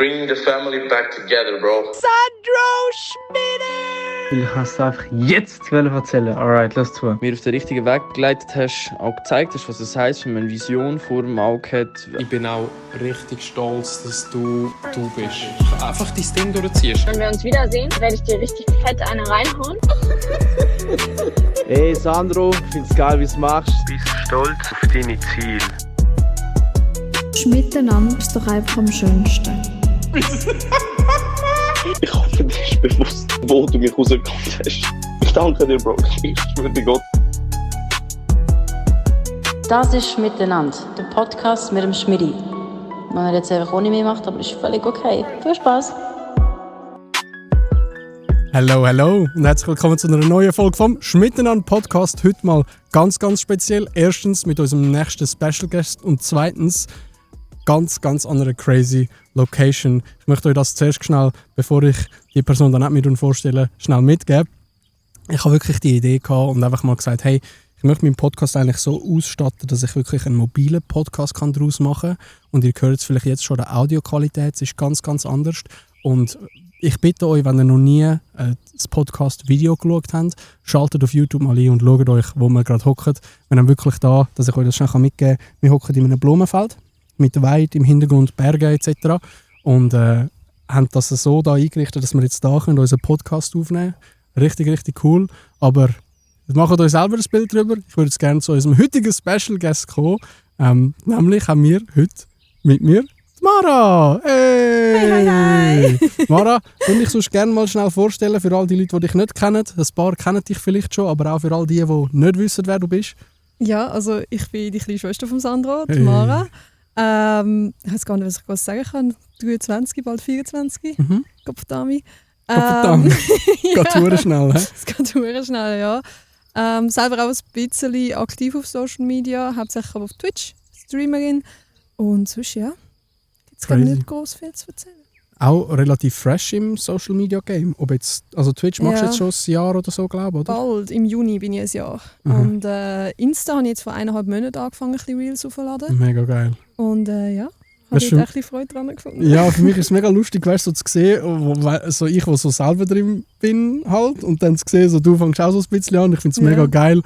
Bring the family back together, bro. Sandro Schmidt! Ich kann es einfach jetzt erzählen. Alright, lass zu. Mir auf den richtigen Weg begleitet hast, auch gezeigt hast, was es heisst, wenn man eine Vision vor dem Auge hat. Ich bin auch richtig stolz, dass du bist. Einfach dein Ding durchziehst. Wenn wir uns wiedersehen, werde ich dir richtig fett eine reinhauen. Hey Sandro, ich find's geil, wie du es machst. Bist stolz auf deine Ziele. Miteinander ist doch einfach am schönsten. Ich hoffe, dir ist bewusst, wo du mich rausgekommen hast. Ich danke dir, Bro. Ich schwöre bei Gott. Das ist «Miteinander», der Podcast mit dem Schmidi. Wenn er jetzt einfach ohne mich macht, aber ist völlig okay. Viel Spaß! Hallo und herzlich willkommen zu einer neuen Folge vom «Schmiteinander» Podcast. Heute mal ganz speziell. Erstens mit unserem nächsten Special Guest und zweitens ganz andere crazy Location. Ich möchte euch das zuerst schnell, bevor ich die Person dann nicht mit vorstelle, schnell mitgeben. Ich habe wirklich die Idee gehabt und einfach mal gesagt, hey, ich möchte meinen Podcast eigentlich so ausstatten, dass ich wirklich einen mobilen Podcast daraus machen kann. Und ihr hört es vielleicht jetzt schon, die Audioqualität ist ganz anders. Und ich bitte euch, wenn ihr noch nie das Podcast-Video geschaut habt, schaltet auf YouTube mal ein und schaut euch, wo wir gerade hocken. Wir haben wirklich da, dass ich euch das schnell mitgeben kann, wir hocken in einem Blumenfeld mit Weid im Hintergrund, Berge etc. Und haben das so da eingerichtet, dass wir jetzt da unseren Podcast aufnehmen können. Richtig cool. Aber macht euch selber ein Bild drüber. Ich würde jetzt gerne zu unserem heutigen Special Guest kommen. Nämlich haben wir heute mit mir Mara! Hey! Hi! Mara, würde ich sonst gerne mal schnell vorstellen für all die Leute, die dich nicht kennen. Ein paar kennen dich vielleicht schon, aber auch für all die nicht wissen, wer du bist. Ja, also ich bin die kleine Schwester von Sandro, die Mara. Ich weiß gar nicht, was ich groß sagen kann. 23, bald 24. Gottverdammt. Geht sehr schnell, hä? Es geht sehr schnell, ja. Selber auch ein bisschen aktiv auf Social Media, hauptsächlich aber auf Twitch, Streamerin. Und sonst, ja, jetzt kann ich nicht groß viel zu erzählen. Auch relativ fresh im Social Media Game. Ob jetzt, also Twitch machst du jetzt schon ein Jahr oder so, glaube ich, oder? Bald, im Juni bin ich ein Jahr. Und Insta habe ich jetzt vor 1,5 Monaten angefangen, ein bisschen Reels aufzuladen. Mega geil. Und ja, habe ich echt ein Freude dran gefunden. Ja, für mich ist es mega lustig, weißt, so zu sehen, so ich, der so selber drin bin, halt, und dann zu sehen, so, du fängst auch so ein bisschen an. Ich finde es mega geil,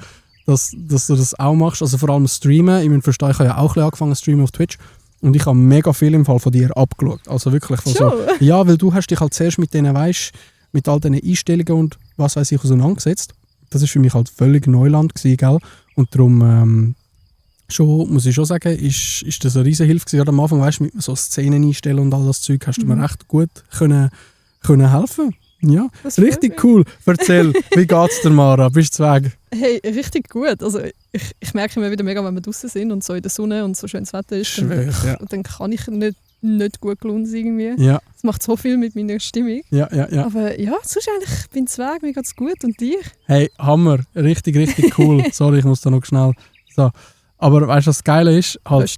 dass du das auch machst. Also vor allem Streamen. Ich verstehe, ich habe ja auch ein bisschen angefangen zu streamen auf Twitch. Und ich habe mega viel im Fall von dir abgeschaut. Also wirklich von so. Ja, weil du hast dich halt zuerst mit denen, weißt, mit all diesen Einstellungen und was weiß ich auseinandergesetzt. Das war für mich halt völlig Neuland gewesen, gell? Und darum schon, muss ich schon sagen, ist das eine riesen Hilfe gewesen. Am Anfang, weißt du, mit so Szenen einstellen und all das Zeug, hast du mir echt gut können helfen. Ja, richtig cool. Erzähl, wie geht's dir, Mara? Bist du weg? Hey, richtig gut. Also ich merke immer wieder mega, wenn wir draußen sind und so in der Sonne und so schönes Wetter ist, dann kann ich nicht gut gelaunt sein irgendwie. Ja. Das macht so viel mit meiner Stimmung. Ja. Aber ja, sonst eigentlich bin ich weg, mir geht's gut. Und dir? Hey, Hammer. Richtig cool. Sorry, ich muss da noch schnell. So. Aber weißt du, was geil ist? Halt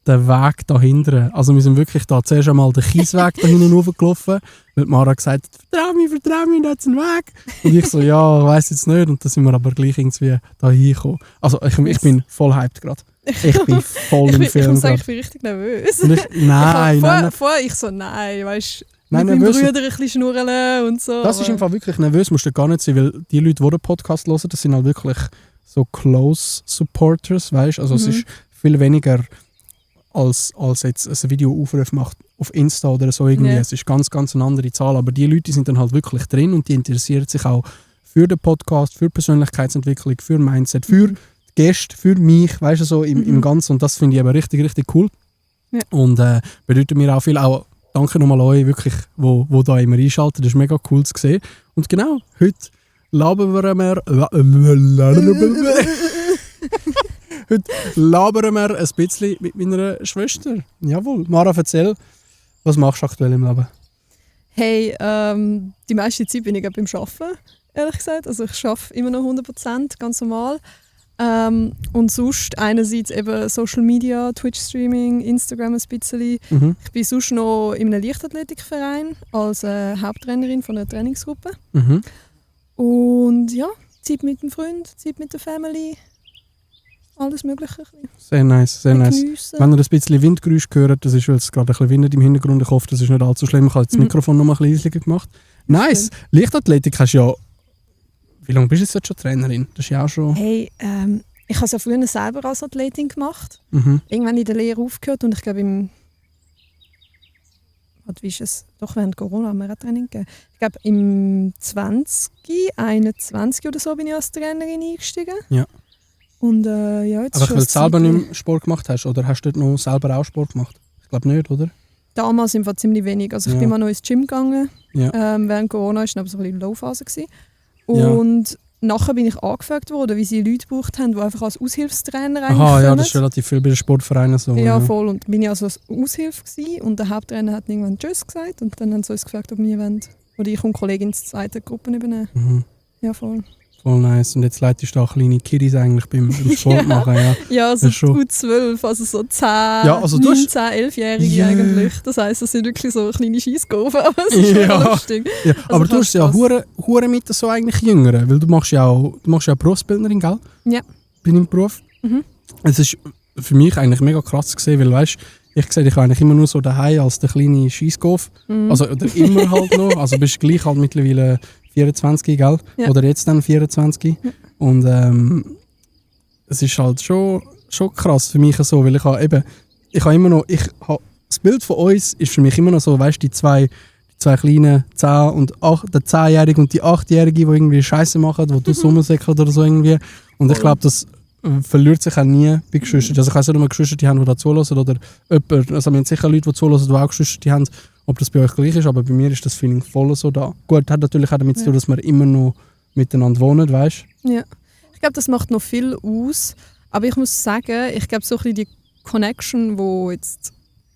der Weg dahinter. Also wir sind wirklich da zuerst einmal den Kiesweg da hinten hochgelaufen, weil Mara gesagt hat, vertrau mich, da hat es einen Weg. Und ich so, ja, ich weiss jetzt nicht. Und dann sind wir aber gleich irgendwie da hingekommen. Also ich bin voll hyped gerade. Ich bin voll im Film. Ich muss sagen, ich bin richtig nervös. Nein. Vorher ich so, weißt du, mit meinem Bruder ein bisschen schnurren und so. Das ist im Fall wirklich nervös, musst du gar nicht sein, weil die Leute, die den Podcast hören, das sind halt wirklich so close Supporters, weißt du. Also es ist viel weniger als jetzt ein Video-Aufruf macht auf Insta oder so irgendwie. Es ist ganz eine andere Zahl, aber die Leute sind dann halt wirklich drin und die interessieren sich auch für den Podcast, für Persönlichkeitsentwicklung, für Mindset, für die Gäste, für mich, weißt du, so im Ganzen. Und das finde ich aber richtig cool. Ja. Und bedeutet mir auch viel. Auch danke nochmal euch, wirklich, wo da immer einschalten. Das ist mega cool zu sehen. Und genau, heute labern wir ein bisschen mit meiner Schwester. Jawohl. Mara, erzähl, was machst du aktuell im Leben? Hey, die meiste Zeit bin ich beim Arbeiten, ehrlich gesagt. Also ich arbeite immer noch 100%, ganz normal. Und sonst einerseits eben Social Media, Twitch-Streaming, Instagram ein bisschen. Ich bin sonst noch in einem Leichtathletikverein als Haupttrainerin von einer Trainingsgruppe. Und ja, Zeit mit dem Freund, Zeit mit der Family. alles Mögliche. Sehr nice, sehr nice. Geniessen. Wenn ihr ein bisschen Windgeräusch hört, das ist, weil es gerade ein bisschen Wind im Hintergrund. Ich hoffe, das ist nicht allzu schlimm. Ich habe jetzt das Mikrofon noch mal ein bisschen leisiger gemacht. Nice! Leichtathletik hast du ja... Wie lange bist du jetzt schon Trainerin? Das ist ja auch schon... Hey, ich habe es ja früher selber als Athletin gemacht. Irgendwann in der Lehre aufgehört und ich glaube wie ist es? Doch, während Corona haben wir ein Training gegeben. Ich glaube, im 2021 oder so bin ich als Trainerin eingestiegen. Ja. Und jetzt aber schon weil du selber nicht mehr Sport gemacht hast, oder hast du dort noch selber auch Sport gemacht? Ich glaube nicht, oder? Damals sind wir ziemlich wenig. Also ich bin mal noch ins Gym gegangen. Ja. Während Corona war es aber so ein bisschen Low-Phase. Und nachher bin ich angefragt worden, wie sie Leute gebraucht haben, die einfach als Aushilfstrainer eigentlich Aha, ja, kommen. das ist relativ viel bei den Sportvereinen so. Ja, voll. Und bin ich also als Aushilfe gewesen, und der Haupttrainer hat irgendwann Tschüss gesagt und dann haben sie uns gefragt, ob wir wollen, oder ich und Kollegin ins zweite Gruppen übernehmen. Ja, voll. Voll nice. Und jetzt leitest du auch kleine Kiddies eigentlich beim Sport machen. Ja, ja also U12, also so 10, also 9, 10, 11-Jährige eigentlich. Das heisst, das sind wirklich so kleine Scheissgurven, aber es ist schon lustig. Ja, also aber du hast ja hure mit so eigentlich Jüngeren, weil du machst ja auch Berufsbildnerin, gell? Ja. Bei deinem Beruf. Es ist für mich eigentlich mega krass gesehen, weil weißt, ich sehe dich eigentlich immer nur so daheim als der kleine Scheissgurf. Also oder immer halt noch. Also bist gleich halt mittlerweile 24, gell? Ja. Oder jetzt dann 24. Ja. Und es ist halt schon krass für mich so, weil ich habe immer noch, das Bild von uns ist für mich immer noch so, weißt, die zwei kleinen 10 und 8, der 10-Jährige und die 8-Jährige, die irgendwie Scheiße machen, wo du Sommersäcke oder so irgendwie. Und ich glaube, das verliert sich auch nie bei Geschwistern. Also ich weiss nicht, ob wir Geschwister haben, die da zuhören oder jemand, also wir haben sicher Leute, die zuhören, die auch Geschwister haben, ob das bei euch gleich ist, aber bei mir ist das Feeling voll so da. Gut, hat natürlich auch damit zu tun, dass wir immer noch miteinander wohnen, weißt du? Ja, ich glaube, das macht noch viel aus, aber ich muss sagen, ich glaube so ein bisschen die Connection, wo jetzt,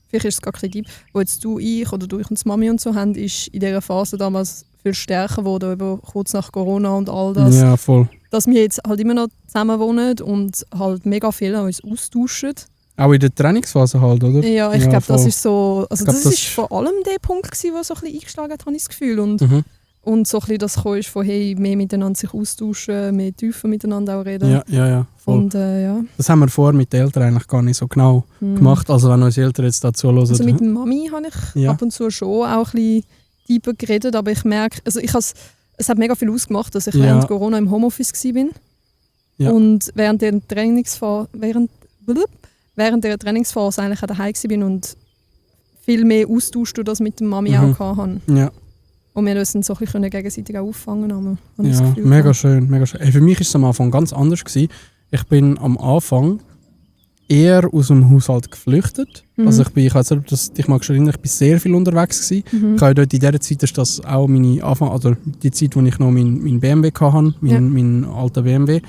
vielleicht ist es gar kein Deep, wo jetzt ich und die Mami und so haben, ist in dieser Phase damals viel stärker geworden, eben kurz nach Corona und all das. Ja, voll. Dass wir jetzt halt immer noch zusammen wohnen und halt mega viel an uns austauschen. Auch in der Trainingsphase halt, oder? Ja, ich glaube, das ist so. Also das ist vor allem der Punkt, der so ein bisschen eingeschlagen hat, habe ich das Gefühl. Und so ein bisschen das kam ist von hey, mehr miteinander sich austauschen, mehr tiefer miteinander auch reden. Ja. Voll. Und, ja. Das haben wir vorher mit den Eltern eigentlich gar nicht so genau gemacht. Also wenn unsere Eltern jetzt dazu hören. Also mit der Mami habe ich ab und zu schon auch ein bisschen tiefer geredet, aber ich merke, also es hat mega viel ausgemacht, dass ich während Corona im Homeoffice war. Ja. Und während der Trainingsphase eigentlich auch daheim war und viel mehr Austausch durch das mit der Mami auch hatte. Ja. Und wir uns so ein bisschen gegenseitig auch auffangen. Ja, mega schön, mega schön. Hey, für mich war es am Anfang ganz anders gewesen. Ich bin am Anfang eher aus dem Haushalt geflüchtet. Also ich weiß nicht, dass dich mal erinnern, ich war sehr viel unterwegs gewesen. Ich habe dort in dieser Zeit, ist das auch meine Anfang, oder die Zeit, wo ich noch meinen BMW hatte, meinen alten BMW,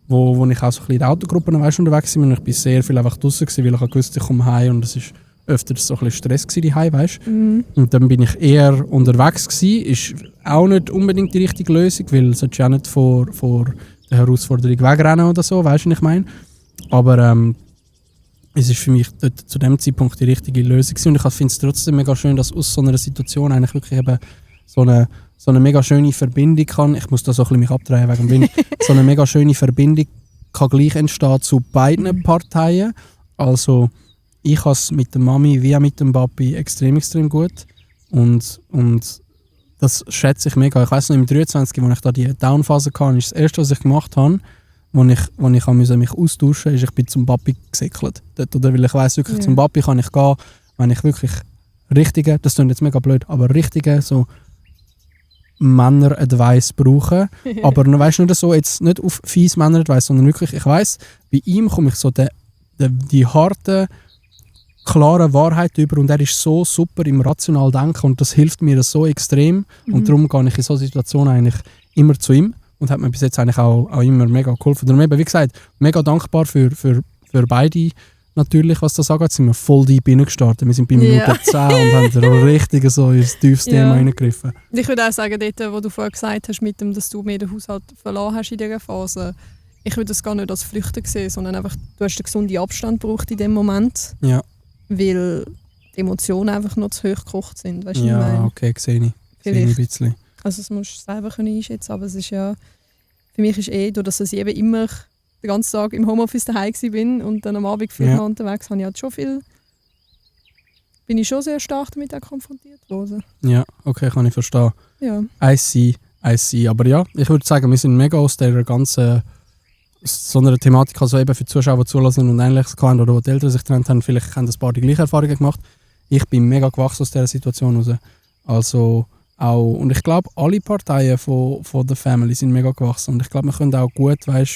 wo ich auch so ein bisschen in Autogruppen unterwegs war. Und ich war sehr viel einfach draussen gewesen, weil ich wusste, ich komme heim und es ist öfter so ein bisschen Stress gewesen, heim, weißt? Und dann bin ich eher unterwegs gewesen. Ist auch nicht unbedingt die richtige Lösung, weil es ja nicht vor der Herausforderung wegrennen oder so, weißt du, was ich meine? Aber es ist für mich dort, zu dem Zeitpunkt die richtige Lösung gewesen. Und ich finde es trotzdem mega schön, dass aus so einer Situation eigentlich wirklich eben so eine mega schöne Verbindung kann. Ich muss da so ein bisschen mich abdrehen wegen dem Wind. So eine mega schöne Verbindung kann gleich entstehen zu beiden Parteien. Also ich habe es mit der Mami wie auch mit dem Papi extrem gut. Und das schätze ich mega. Ich weiss noch, im 23, als ich da die Downphase hatte, ist das erste, was ich gemacht habe, wo ich mich austauschen musste, ist, ich bin zum Papi gesickelt. Oder weil ich weiss, wirklich zum Papi kann ich gehen, wenn ich wirklich richtige, das klingt jetzt mega blöd, aber richtige so Männer-Advice brauche. Aber weißt du, nicht so, jetzt nicht auf fies Männer-Advice, sondern wirklich, ich weiss, bei ihm komme ich so die harte, klare Wahrheit über und er ist so super im rational Denken und das hilft mir so extrem und darum gehe ich in solchen Situationen eigentlich immer zu ihm und hat mir bis jetzt eigentlich auch immer mega geholfen. Darum eben, wie gesagt, mega dankbar für beide natürlich, was das angeht. Sind wir voll deep reingestartet. Wir sind bei Minute 10 und haben richtig so ins tiefste Thema reingegriffen. Ich würde auch sagen, dort, wo du vorher gesagt hast, mit dem, dass du mehr den Haushalt verloren hast in dieser Phase, ich würde das gar nicht als Flüchten sehen, sondern einfach, du hast den gesunden Abstand gebraucht in dem Moment. Ja. Weil die Emotionen einfach noch zu hoch gekocht sind. Weißt du, ja, okay, sehe ich. Sehe ich ein bisschen. Also das musst du selber einschätzen, aber es ist ja, für mich ist dass es eben immer den ganzen Tag im Homeoffice daheim bin und dann am Abend viel mehr unterwegs, habe ich halt schon viel... Bin ich schon sehr stark damit auch konfrontiert worden. Ja, okay, kann ich verstehen. Ja. I see. Aber ja, ich würde sagen, wir sind mega aus dieser ganzen so einer Thematik, also eben für die Zuschauer, die zulassen und ähnliches hatten oder wo die Eltern sich getrennt haben, vielleicht haben ein paar die gleichen Erfahrungen gemacht. Ich bin mega gewachsen aus dieser Situation raus. Also auch, und ich glaube, alle Parteien von der Family sind mega gewachsen. Und ich glaube, wir können auch gut, wir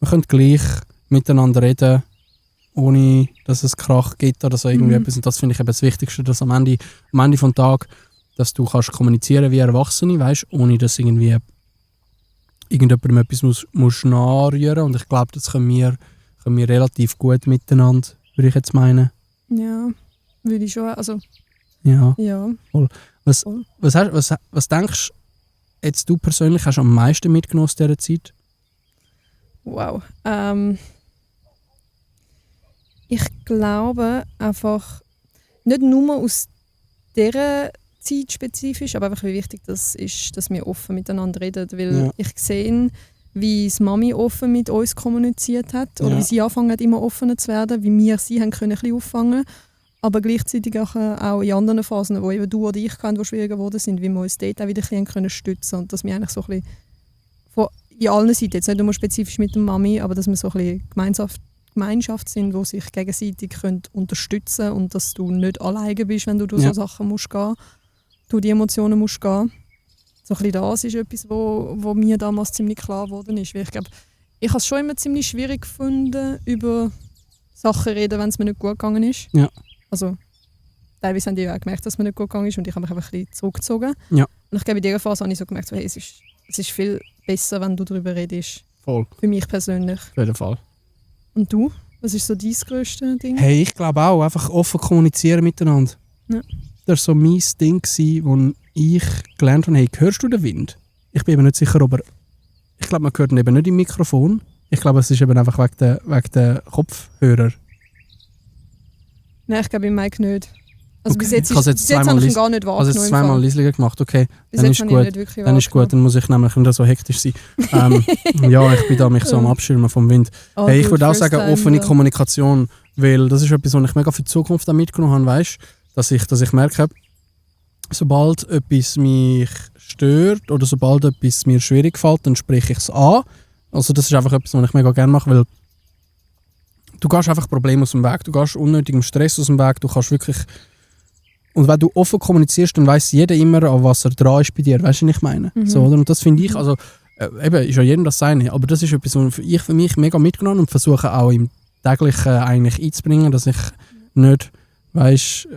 können gleich miteinander reden, ohne dass es Krach gibt oder so irgendwie etwas. Und das finde ich eben das Wichtigste, dass am Ende vom Tag, dass du kannst kommunizieren wie Erwachsene, weißt, ohne dass irgendwie irgendjemandem etwas muss nachrühren. Und ich glaube, das können wir relativ gut miteinander, würde ich jetzt meinen. Ja, würde ich schon. Also, ja. Voll. Was denkst jetzt du persönlich, hast du am meisten mitgenommen aus dieser Zeit? Wow. Ich glaube einfach, nicht nur aus dieser Zeit spezifisch, aber einfach wie wichtig das ist, dass wir offen miteinander reden. Weil ich sehe, wie die Mami offen mit uns kommuniziert hat oder wie sie angefangen hat, immer offener zu werden, wie wir sie haben können ein bisschen auffangen. Aber gleichzeitig auch in anderen Phasen, wo eben du oder ich kannten, die schwieriger geworden sind, wie wir uns dort auch wieder ein bisschen stützen können. Und dass wir eigentlich so ein bisschen in allen Seiten, jetzt nicht nur spezifisch mit der Mami, aber dass wir so ein bisschen Gemeinschaft sind, die sich gegenseitig unterstützen können und dass du nicht alleine bist, wenn du durch so Sachen musst gehen, du die Emotionen musst gehen. So ein bisschen das ist etwas, wo mir damals ziemlich klar geworden ist. Weil ich glaube, ich habe es schon immer ziemlich schwierig gefunden, über Sachen reden, wenn es mir nicht gut gegangen ist. Ja. Also, teilweise haben die auch gemerkt, dass es mir nicht gut gegangen ist und ich habe mich einfach ein bisschen zurückgezogen. Ja. Und ich glaube, in dieser Phase habe ich so gemerkt, hey, es ist viel besser, wenn du darüber redest. Voll. Für mich persönlich. Auf jeden Fall. Und du? Was ist so dein grösstes Ding? Hey, ich glaube auch, einfach offen kommunizieren miteinander. Ja. Das war so mein Ding, wo ich gelernt habe, hey, hörst du den Wind? Ich bin eben nicht sicher, aber ich glaube, man hört ihn eben nicht im Mikrofon. Ich glaube, es ist eben einfach wegen der Kopfhörer. Nein, ich glaube im Mike nicht. Also okay. Bis jetzt habe ich ihn gar nicht wahrgenommen. Also jetzt zweimal leislicher gemacht, okay. Dann ist gut. Dann ist gut, dann muss ich nämlich nicht so hektisch sein. Ja, ich bin da mich so am Abschirmen vom Wind. Hey, ich würde auch sagen, offene Kommunikation, weil das ist etwas, was ich mega für die Zukunft mitgenommen habe, weißt, dass ich merke, sobald etwas mich stört oder sobald etwas mir schwierig fällt, dann spreche ich es an. Also das ist einfach etwas, was ich mega gerne mache, weil du gehst einfach Probleme aus dem Weg, du gehst unnötigem Stress aus dem Weg, du kannst wirklich... Und wenn du offen kommunizierst, dann weiss jeder immer, an was er dran ist bei dir, weißt du, was ich meine? So, oder? Und das finde ich, also eben, ist ja jedem das seine, aber das ist etwas, was ich für mich mega mitgenommen und versuche auch im Täglichen eigentlich einzubringen, dass ich nicht, weißt,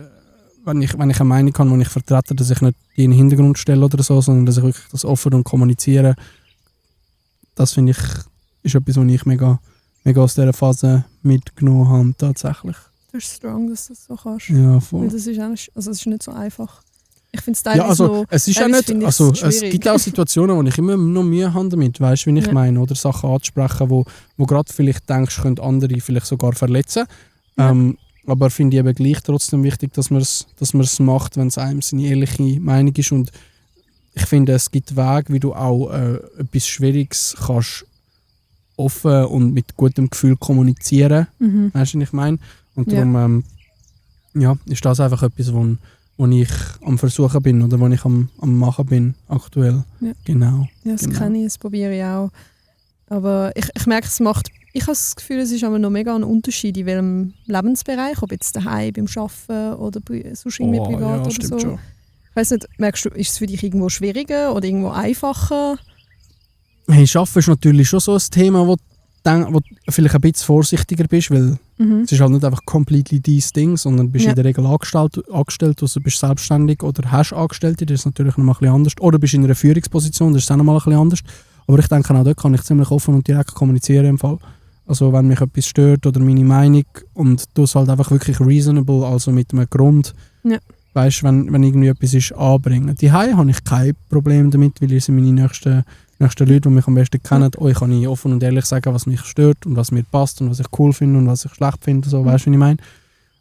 wenn ich eine Meinung habe, die ich vertrete, dass ich nicht die in den Hintergrund stelle oder so, sondern dass ich wirklich das offen und kommuniziere. Das finde ich, ist etwas, was ich mega aus dieser Phase mitgenommen habe, tatsächlich. Du bist strong, dass du das so kannst. Ja, voll. Weil das ist auch nicht, also es ist nicht so einfach. Ich finde es teilweise also, es ist auch nicht, also es gibt auch Situationen, wo ich immer noch Mühe habe damit, weißt du, wie ich meine, oder Sachen anzusprechen, wo gerade vielleicht denkst, können andere vielleicht sogar verletzen. Aber finde ich eben gleich trotzdem wichtig, dass man es macht, wenn es einem seine ehrliche Meinung ist. Und ich finde, es gibt Wege, wie du auch etwas Schwieriges kannst offen und mit gutem Gefühl kommunizieren. Weißt du, was ich meine? Und darum ist das einfach etwas, wo ich am Versuchen bin oder wo ich am Machen bin aktuell. Ja. Genau. Ja, das kenne ich, das probiere ich auch. Aber ich merke, ich habe das Gefühl, es ist aber noch mega ein Unterschied in welchem Lebensbereich, ob jetzt daheim, beim Arbeiten oder sonst irgendwie privat oder so. Schon. Ich weiss nicht, merkst du, ist es für dich irgendwo schwieriger oder irgendwo einfacher? Hey, Arbeiten ist natürlich schon so ein Thema, wo du vielleicht ein bisschen vorsichtiger bist, weil es ist halt nicht einfach completely dein Ding, sondern du bist in der Regel angestellt, also bist selbstständig oder hast Angestellte, das ist natürlich noch mal ein bisschen anders. Oder bist in einer Führungsposition, das ist auch noch mal ein bisschen anders. Aber ich denke, auch dort kann ich ziemlich offen und direkt kommunizieren im Fall. Also wenn mich etwas stört oder meine Meinung und du es halt einfach wirklich reasonable, also mit einem Grund, weißt, wenn irgendwie etwas ist, anbringen. Die habe ich kein Problem damit, weil ihr sind meine nächsten Leute, die mich am besten kennen. Euch kann ich offen und ehrlich sagen, was mich stört und was mir passt und was ich cool finde und was ich schlecht finde. So, weißt du, was ich meine?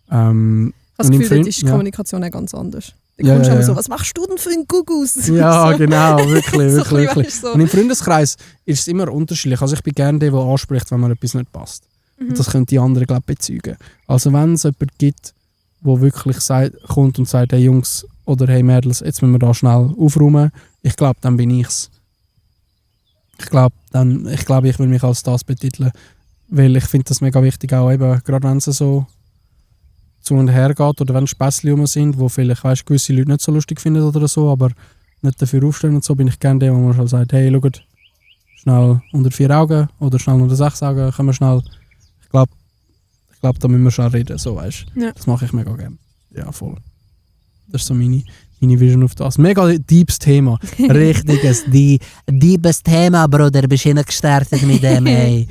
Ich habe das Gefühl, dort ist die Kommunikation auch ganz anders. Dann kommst du immer so, was machst du denn für einen Gugus? Ja, genau, wirklich, So wirklich, ein bisschen, wirklich. weißt du, so. Und im Freundeskreis ist es immer unterschiedlich. Also ich bin gerne der anspricht, wenn mir etwas nicht passt. Und das können die anderen, glaube ich, bezeugen. Also wenn es jemanden gibt, der wirklich kommt und sagt, hey Jungs oder hey Mädels, jetzt müssen wir da schnell aufräumen, ich glaube, dann bin ich's. Ich glaube, ich will mich als das betiteln, weil ich finde das mega wichtig, auch eben, gerade wenn es so zu und her geht oder wenn Späßchen rum sind, wo vielleicht gewisse Leute nicht so lustig finden oder so, aber nicht dafür aufstehen und so, bin ich gerne der, wo man schon sagt, hey, schaut, schnell unter 4 Augen oder schnell unter 6 Augen, können wir schnell, ich glaube, da müssen wir schon reden, so weißt du. Ja. Das mache ich mega gerne. Ja, voll. Das ist so meine Vision auf das. Mega deepes Thema. Richtiges, deepes Thema, Bruder. Bist du gestartet mit dem, ey.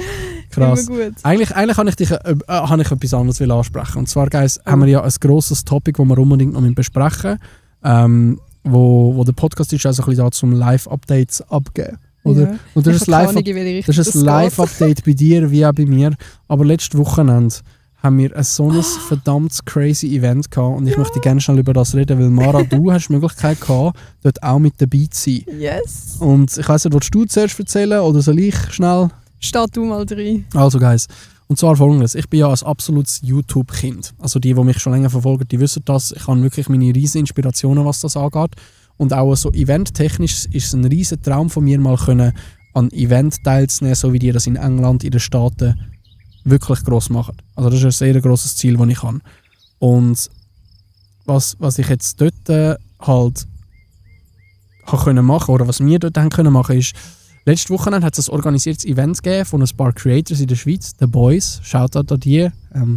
Krass. Gut. Eigentlich habe ich etwas anderes ansprechen. Und zwar, Guys, haben wir ja ein grosses Topic, das wir unbedingt noch besprechen müssen. Wo der Podcast ist, also ein bisschen da zum Live-Updates abgeben. Oder? Ja. Und das ist ein Live-Update bei dir wie auch bei mir. Aber letztes Wochenende haben wir so ein verdammt crazy Event gehabt. Und ich möchte gerne schnell über das reden, weil Mara, du hast die Möglichkeit gehabt, dort auch mit dabei zu sein. Yes. Und ich weiss nicht, willst du zuerst erzählen oder soll ich schnell? Start du mal rein. Also Guys, und zwar folgendes. Ich bin ja ein absolutes YouTube-Kind. Also die mich schon länger verfolgen, die wissen das. Ich habe wirklich meine riesen Inspirationen, was das angeht. Und auch so eventtechnisch ist es ein riesen Traum von mir, mal können an Event teilzunehmen, so wie die das in England, in den Staaten wirklich gross machen. Also das ist ein sehr grosses Ziel, das ich habe. Und was ich jetzt dort halt können machen, oder was wir dort haben können machen, ist, letzte Woche hat es ein organisiertes Event gegeben von ein paar Creators in der Schweiz, The Boys, Shoutout an die,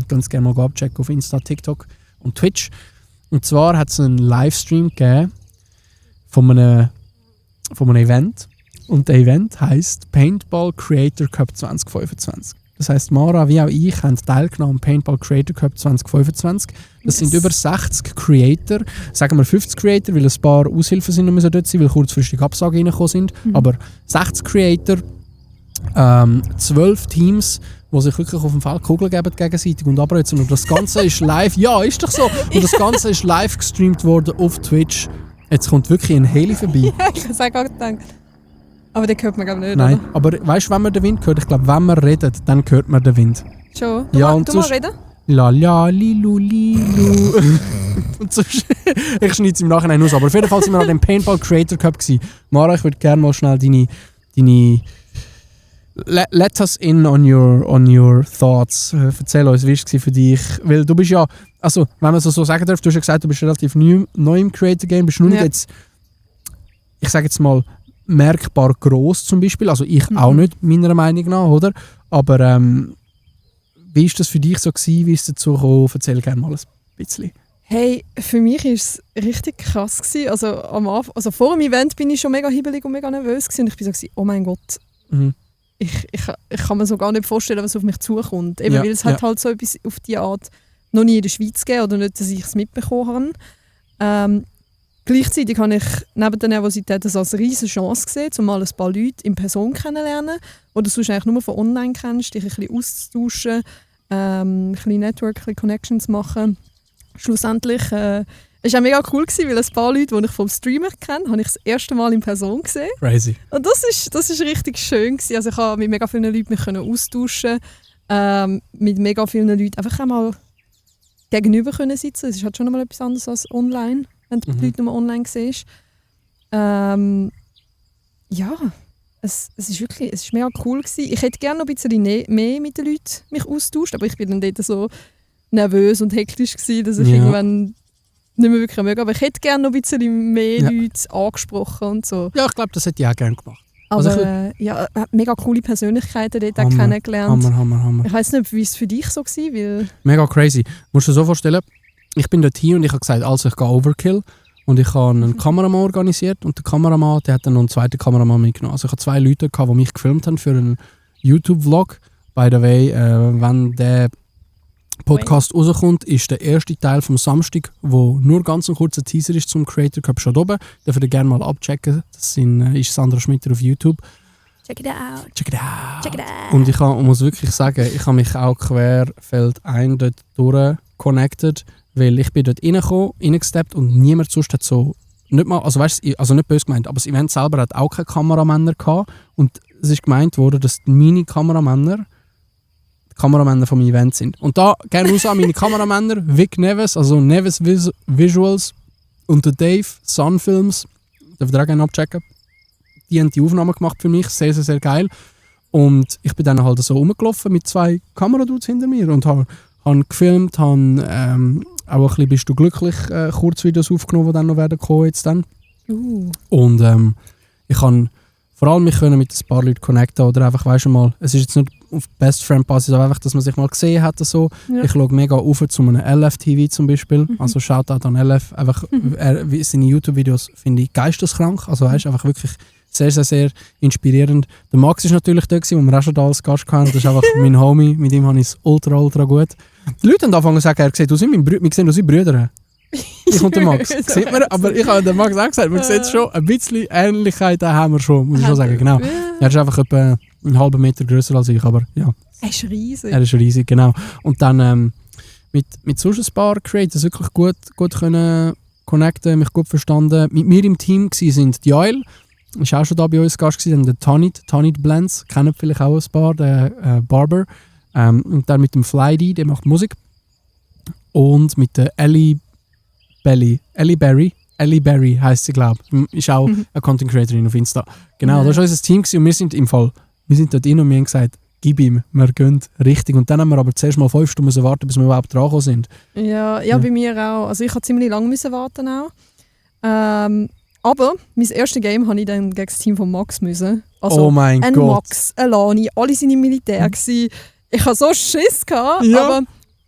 ganz gerne mal abchecken auf Insta, TikTok und Twitch. Und zwar hat es einen Livestream gegeben von einem Event. Und der Event heisst Paintball Creator Cup 2025. Das heisst, Mara wie auch ich haben teilgenommen am Paintball Creator Cup 2025. Das sind über 60 Creator, sagen wir 50 Creator, weil ein paar Aushilfen sind noch dort sein, weil kurzfristig Absagen reingekommen sind. Aber 60 Creator, 12 Teams, die sich wirklich auf dem Feld Kugeln geben gegenseitig und abreizen. Und das Ganze ist live, ja, ist doch so. Und das Ganze ist live gestreamt worden auf Twitch. Jetzt kommt wirklich ein Heli vorbei. Ja, ich habe es auch gerade gedacht. Aber den hört man glaube ich nicht, Nein, oder? aber weißt du, wenn man den Wind hört? Ich glaube, wenn man redet, dann hört man den Wind. Schon? Ja, Du mal reden? La la lilu lilu. Und so, ich schneide es im Nachhinein aus, aber auf jeden Fall sind wir an dem Paintball Creator Cup gewesen. Mara, ich würde gerne mal schnell deine let us in on your thoughts. Erzähl uns, wie war es für dich? Weil du bist ja, also wenn man so sagen darf, du hast ja gesagt, du bist relativ neu im Creator Game, bist nur nicht jetzt, ich sage jetzt mal, merkbar gross zum Beispiel, also ich auch nicht, meiner Meinung nach, oder? Aber wie war das für dich so gewesen? Wie ist es dazu gekommen? Erzähl gerne mal ein bisschen. Hey, für mich war es richtig krass gewesen. Also am Anfang, also vor dem Event bin ich schon mega hibbelig und mega nervös gewesen. Und ich bin so, oh mein Gott, ich kann mir so gar nicht vorstellen, was auf mich zukommt. Eben, weil es halt so etwas auf die Art noch nie in der Schweiz gegeben oder nicht, dass ich es mitbekommen habe. Gleichzeitig habe ich neben der Nervosität das als riesige Chance gesehen, um mal ein paar Leute in Person kennenzulernen, die du sonst eigentlich nur von online kennst, dich ein bisschen auszutauschen, ein bisschen Network, ein bisschen Connections machen. Schlussendlich es war auch mega cool gewesen, weil ein paar Leute, die ich vom Streamer kenne, habe ich das erste Mal in Person gesehen. Crazy. Und das ist richtig schön gewesen. Also ich konnte mit mega vielen Leuten mich austauschen, mit mega vielen Leuten einfach einmal gegenüber können sitzen. Es ist halt schon mal etwas anderes als online, wenn du die Leute nur online siehst. Ja, es ist mega cool gewesen. Ich hätte gerne noch ein bisschen mehr mit den Leuten mich austauscht, aber ich bin dann dort so nervös und hektisch gewesen, dass ich irgendwann nicht mehr wirklich mögen. Aber ich hätte gerne noch ein bisschen mehr Leute angesprochen und so. Ja, ich glaube, das hätte ich auch gerne gemacht. Aber also mega coole Persönlichkeiten dort auch kennengelernt. Hammer. Ich weiss nicht, wie es für dich so war, weil... Mega crazy. Musst du dir so vorstellen, ich bin dort hier und ich habe gesagt, also ich gehe Overkill. Und ich habe einen Kameramann organisiert und der Kameramann, der hat dann noch einen zweiten Kameramann mitgenommen. Also ich hatte 2 Leute, die mich gefilmt haben für einen YouTube-Vlog. By the way, wenn der Podcast rauskommt, ist der erste Teil vom Samstag, wo nur ganz ein kurzer Teaser ist zum Creator Cup, schon oben. Dürft ihr gerne mal abchecken. Das ist Sandra Schmitter auf YouTube. Check it out. Und ich muss wirklich sagen, ich habe mich auch querfeldein dort durchconnected, weil ich bin dort reingesteppt und niemand sonst hat so, nicht mal, also weißt, also nicht böse gemeint, aber das Event selber hat auch keine Kameramänner gehabt und es ist gemeint worden, dass meine Kameramänner die Kameramänner vom Event sind. Und da gerne raus an meine Kameramänner, Vic Neves, also Neves Visuals und der Dave, Sun Films, darf ich auch gerne abchecken. Die haben die Aufnahmen gemacht für mich, sehr, sehr, sehr geil. Und ich bin dann halt so rumgelaufen mit 2 Kameradudes hinter mir und habe gefilmt, habe auch ein bisschen «Bist du glücklich?» Kurzvideos aufgenommen, die dann noch werden kommen jetzt dann. Und ich kann vor allem mich können mit ein paar Leuten connecten oder einfach, weißt du mal, es ist jetzt nicht auf Best Friend Basis, aber einfach, dass man sich mal gesehen hat. So. Ja. Ich schaue mega auf zu einem LF-TV zum Beispiel, also Shoutout an LF, einfach seine YouTube-Videos finde ich geisteskrank, also weißt, einfach wirklich sehr, sehr, sehr inspirierend. Der Max ist natürlich da gewesen, wo wir auch schon da als Gast hatten, das ist einfach mein Homie, mit ihm habe ich es ultra, ultra gut. Die Leute haben angefangen zu sagen, wir sehen unsere Brüder. Ich und der Max. Sieht man, aber ich habe den Max auch gesagt, man sieht schon, ein bisschen Ähnlichkeit haben wir schon, muss ich schon sagen. Genau. Er ist einfach etwa einen halben Meter grösser als ich, aber ja. Er ist riesig. Er ist riesig, genau. Und dann mit sonst ein paar Creators wirklich gut können connecten, mich gut verstanden. Mit mir im Team sind die Eil, ist auch schon da bei uns Gast gewesen, dann der Tanit Blends, kennen vielleicht auch ein paar, der Barber. Und dann mit dem Flydy, der macht Musik. Und mit der Ellie Berry heisst sie, glaube ich. Ist auch eine Content Creatorin auf Insta. Genau, das war unser Team und wir sind dort rein und wir haben gesagt, gib ihm, wir gehen richtig. Und dann haben wir aber zuerst mal 5 Stunden warten, bis wir überhaupt dran sind. Ja, bei mir auch. Also ich musste ziemlich lange warten auch. Aber mein erstes Game habe ich dann gegen das Team von Max müssen. Also oh mein Gott. Max, Lani, alle sind im Militär gewesen. Ich hatte so Schiss gehabt, aber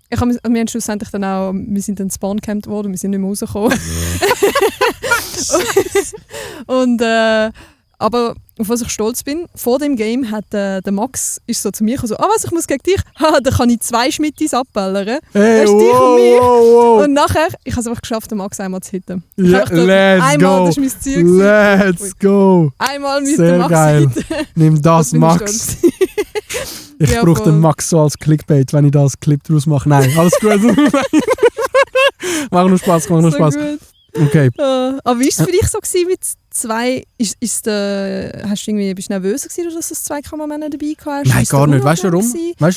wir haben schlussendlich dann auch, wir sind dann spawn-camped worden, wir sind nicht mehr rausgekommen. Und, aber auf was ich stolz bin, vor dem Game hat der Max ist so zu mir gekommen, so, was, ich muss gegen dich? Da kann ich 2 Schmittis abballern. Hey, dich und mich. Wow. Und nachher, ich habe es einfach geschafft, den Max einmal zu hitten. Yeah, einmal, das war mein Ziel. Let's go. Einmal mit sehr dem Max geil. hitten. Nimm das, Max. Ich brauche den Max so als Clickbait, wenn ich da als Clip draus mache. Nein, alles gut. Mach nur Spaß. Okay. Aber wie war es für dich so mit 2? Bist du nervös gewesen, dass es 2 Kameramänner dabei hast? Nein, gar nicht. Weißt du